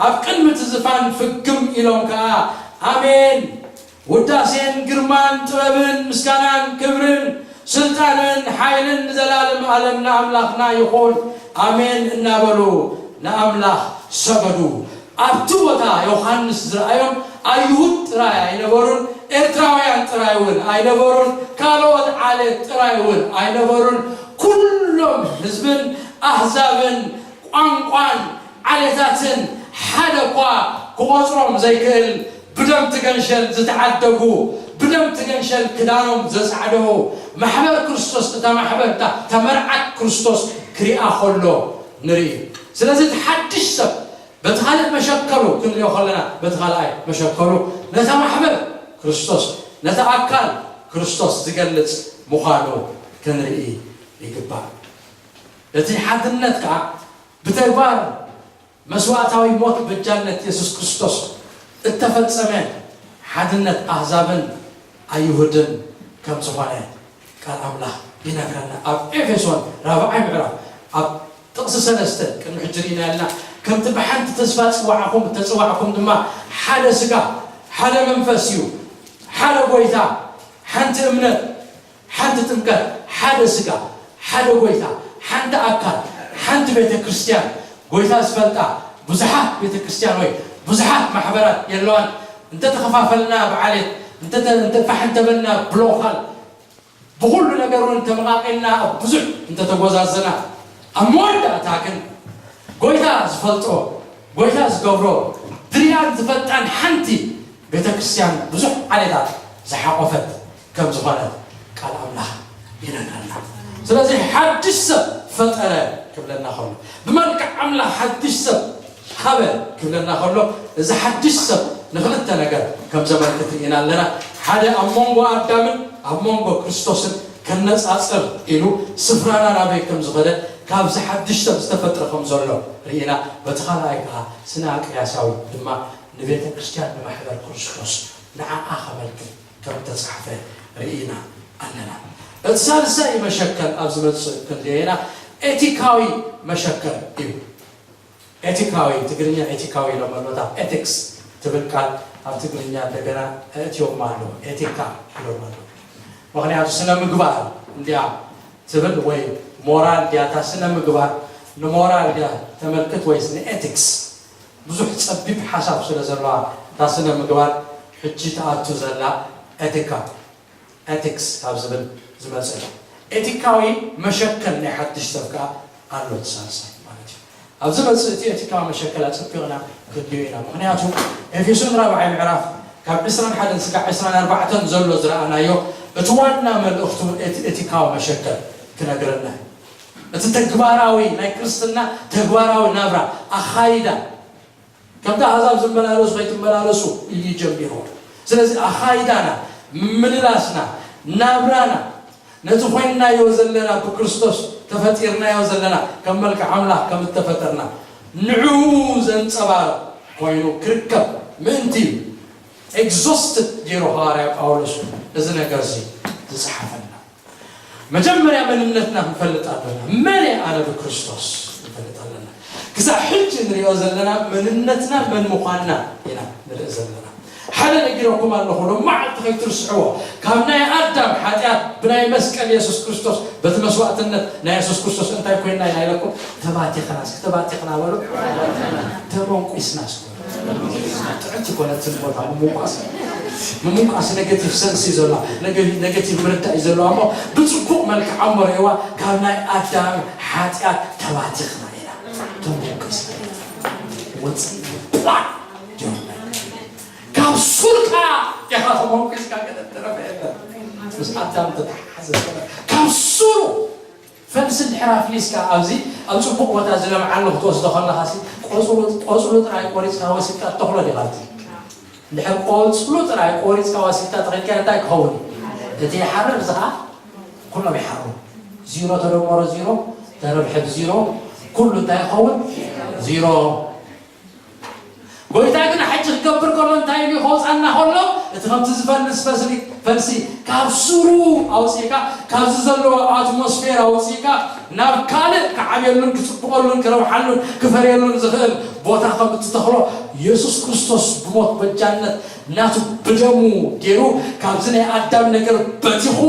ኣብ ቅድሚ እቲ ዝፋን ፍግም ኢሎም ከኣ፣ ኣሜን! ውዳሴን ግርማን ጥበብን ምስጋናን ክብርን ስልጣንን ሓይልን ንዘላለም ዓለም ንኣምላኽና ይኹን፣ ኣሜን እናበሉ ንኣምላኽ ሰገዱ። ኣብቲ ቦታ ዮሃንስ ዝረኣዮም ኣይሁድ ጥራይ ኣይነበሩን፣ ኤርትራውያን ጥራይ እውን ኣይነበሩን፣ ካልኦት ዓሌት ጥራይ እውን ኣይነበሩን። ኩሎም ህዝብን ኣህዛብን ቋንቋን ዓሌታትን ሓደ እኳ ክቖጽሮም ዘይክእል ብደም እቲ ገንሸል ዝተዓደጉ፣ ብደም እቲ ገንሸል ክዳኖም ዘጻዕደዉ፣ ማሕበር ክርስቶስ፣ እታ ማሕበር፣ እታ፣ እታ መርዓት ክርስቶስ ክሪኣ ከሎ ንርኢ። ስለዚ እቲ ሓድሽ ሰብ በቲ ካልእ መሸከሉ ክንሪኦ ከለና፣ በቲ ካልኣይ መሸከሉ ነታ ማሕበር ክርስቶስ፣ ነታ ኣካል ክርስቶስ ዝገልጽ ምዃኑ ክንርኢ ይግባእ። እቲ ሓድነት ከኣ ብተግባር መስዋእታዊ ሞት በጃነት የሱስ ክርስቶስ እተፈጸመ ሓድነት ኣህዛብን ኣይሁድን ከም ዝኾነ ቃል ኣምላኽ ይነግረና። ኣብ ኤፌሶን ራብዓይ ምዕራፍ ኣብ ጥቕሲ ሰለስተ ቅድሚ ሕጂ ርኢና ኣለና። ከምቲ ብሓንቲ ተስፋ ጽዋዕኩም እተጸዋዕኩም ድማ ሓደ ስጋ፣ ሓደ መንፈስ እዩ፣ ሓደ ጎይታ፣ ሓንቲ እምነት፣ ሓንቲ ጥምቀት፣ ሓደ ስጋ፣ ሓደ ጎይታ፣ ሓንቲ ኣካል፣ ሓንቲ ቤተ ክርስቲያን። ጎይታ ዝፈልጣ ብዙሓት ቤተ ክርስቲያን ወይ ብዙሓት ማሕበራት የለዋን። እንተተኸፋፈልና ብዓሌት፣ እንተ ፋሕ እንተበልና ብሎካል፣ ብኹሉ ነገር እውን ተመቓቒልና ኣብ ብዙሕ እንተተጎዛዘና፣ ኣብ መወዳእታ ግን ጎይታ ዝፈልጦ፣ ጎይታ ዝገብሮ፣ ድርያን ዝፈልጣን ሓንቲ ቤተ ክርስቲያን ብዙሕ ዓሌታት ዝሓቖፈት ከም ዝኾነት ቃል ኣምላኽ ይነግረና። ስለዚ ሓድሽ ሰብ ፈጠረ ክብለና ከሎ፣ ብመልክዕ ኣምላኽ ሓድሽ ሰብ ሃበ ክብለና ከሎ፣ እዚ ሓድሽ ሰብ ንኽልተ ነገር ከም ዘመልክት ርኢና ኣለና። ሓደ ኣብ መንጎ ኣዳምን ኣብ መንጎ ክርስቶስን ከነጻጽር ኢሉ ስፍራና ናበይ ከም ዝኸደ፣ ካብዚ ሓድሽ ሰብ ዝተፈጥረ ከም ዘሎ ርኢና። በቲ ካልኣይ ከኣ ስነ ኣቅያሳዊ ድማ ንቤተ ክርስቲያን ንማሕበር ክርስቶስ ንዓኣ ከመልክት ከም ተጻሕፈ ርኢና ኣለና። እቲ ሳልሳይ መሸከል ኣብ ዝመጽእ ክንደየና ኤቲካዊ መሸከል እዩ። ኤቲካዊ፣ ትግርኛ ኤቲካዊ ኢሎም ኣሎ። እታ ኤቲክስ ትብል ቃል ኣብ ትግርኛ እንደገና ኣእትዮማ ኣሎ፣ ኤቲካ ኢሎም ኣሎ። ምኽንያቱ ስነ ምግባር እንዲያ ትብል ወይ ሞራል እንዲያ፣ እታ ስነ ምግባር ንሞራል እንዲያ ተመልክት ወይስ ንኤቲክስ? ብዙሕ ጸቢብ ሓሳብ ስለ ዘለዋ እታ ስነ ምግባር ሕጂ ትኣቱ ዘላ ኤቲካ፣ ኤቲክስ ካብ ዝብል ዝመጸ እዩ። ኤቲካዊ መሸከል ናይ ሓድሽ ሰብ ከኣ ኣሎ፣ እቲ ሳልሳይ ማለት እዩ። ኣብዚ መጽእ እቲ ኤቲካዊ መሸከል ኣጸቢቕና ክንድዮ ኢና። ምኽንያቱ ኤፌሶን ራብዓይ ምዕራፍ ካብ ዕስራን ሓደን ስጋዕ ዕስራን ኣርባዕተን ዘሎ ዝረኣናዮ እቲ ዋና መልእኽቱ እቲ ኤቲካዊ መሸከል ክነግረና እዩ። እቲ ተግባራዊ ናይ ክርስትና ተግባራዊ ናብራ ኣኻይዳ ከምቲ ኣሕዛብ ዝመላለሱ ከይትመላለሱ እዩ ጀሚርዎ። ስለዚ ኣኻይዳና፣ ምምልላስና፣ ናብራና ነቲ ኮይንናዮ ዘለና ብክርስቶስ ተፈጢርናዮ ዘለና ከም መልክዕ ኣምላኽ ከም እተፈጠርና ንዕኡ ዘንጸባርቕ ኮይኑ ክርከብ ምእንቲ እዩ ኤግዞስትድ ገይሩ ሃዋርያ ጳውሎስ እዚ ነገር እዚ ዝጸሓፈልና። መጀመርያ መንነትና ክንፈልጥ ኣለና። መን እየ ኣነ ብክርስቶስ ክንፈልጥ ኣለና። ክሳብ ሕጂ ንሪኦ ዘለና መንነትና መን ምዃንና ኢና ንርኢ ዘለና። ሓደ ነጊረኩም ኣለኹ፣ ሎም መዓልቲ ከይትርስዕዎ። ካብ ናይ ኣዳም ሓጢኣት ብናይ መስቀል የሱስ ክርስቶስ፣ በቲ መስዋእትነት ናይ የሱስ ክርስቶስ እንታይ ኮይንና ኢና ኢለኩም? ተባቲኽና። እስኪ ተባቲኽና በሉ። ተመንቁስና እስኪ። ጥዕምቲ ኮነትን ቦታ ምምንቋስ፣ ምምንቋስ ኔጌቲቭ ሰንስ እዩ ዘሎ፣ ኔጌቲቭ ምርዳእ እዩ ዘለዎ። እሞ ብፅቡቕ መልክዕ እሞ ርእይዋ። ካብ ናይ ኣዳም ሓጢኣት ተባቲኽና ኢና። ተመንቁስና ኢና። ወፅእ ቋዕ ጀምር። ካብ ሱርካ ኢኻ ተመንቁስካ፣ ገለ ተረፈ የለን። ምስ ኣዳም ተተሓሓዘ ሰብ ካብ ሱሩ ፈልሲ ድሕር ኣፍሊስካ ኣብዚ ኣብ ጽቡቕ ቦታ ዝለምዓሉ ክትወስዶ ከለኻሲ ቆጽሉ ጥራይ ቆሪጽካ ወሲድካ ተኽሎ ዲኻ? ድሕር ቆጽሉ ጥራይ ቆሪጽካ ወሲድካ ተኸድካ እንታይ ክኸውን? እቲ ይሓርር ዝኻ ኩሎም ይሓሩ። ዚሮ ተደመሮ ዚሮ ተረብሐ ብዚሮ ኩሉ እንታይ ይኸውን? ዚሮ። ጎይታ ግን ሓቂ ክገብር ከሎ እንታይ ኢሉ ከውፃና ከሎ እቲ ከምቲ ዝፈልስ ፈስሊ ፈልሲ ካብ ስሩ ኣውፅእካ ካብዚ ዘለዎ ኣትሞስፌር ኣውፅእካ ናብ ካልእ ክዓብየሉን ክፅብቀሉን ክረብሓሉን ክፈርየሉን ዝኽእል ቦታ ከም እትተኽሎ የሱስ ክርስቶስ ብሞት በጃነት ናቱ ብደሙ ገይሩ ካብዚ ናይ ኣዳም ነገር በቲኹ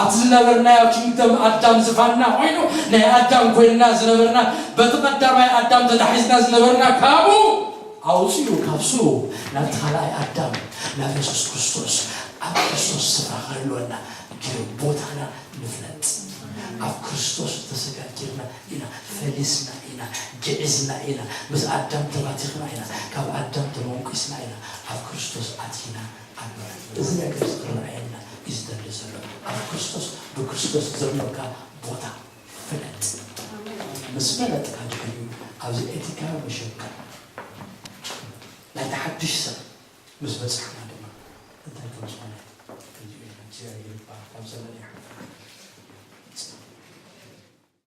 ኣብቲ ዝነበርናዮ ኪንግደም ኣዳም ዝፋንና ኮይኑ ናይ ኣዳም ኮይንና ዝነበርና በቲ ቀዳማይ ኣዳም ተታሒዝና ዝነበርና ካብኡ ኣውፅኡ ካብ ስሩ ናብቲ ካልኣይ ኣዳም ናብ የሱስ ክርስቶስ ኣብ ክርስቶስ ስፍራ ክህልወና ገይሩ ቦታና ንፍለጥ። ኣብ ክርስቶስ ተሰጋጊርና ኢና፣ ፈሊስና ኢና፣ ግዒዝና ኢና፣ ምስ ኣዳም ተባቲኽና ኢና፣ ካብ ኣዳም ተመንቂስና ኢና፣ ኣብ ክርስቶስ ኣቲና ኣሎ። እዚ ነገር እዚ ክረኣየና እዩ ዝደሊ ዘሎ። ኣብ ክርስቶስ ብክርስቶስ ዘለካ ቦታ ፍለጥ። ምስ ፈለጥካ ድሕሪኡ ኣብዚ ኤቲካ መሸካ ናይቲ ሓድሽ ሰብ ምስ በጻሕና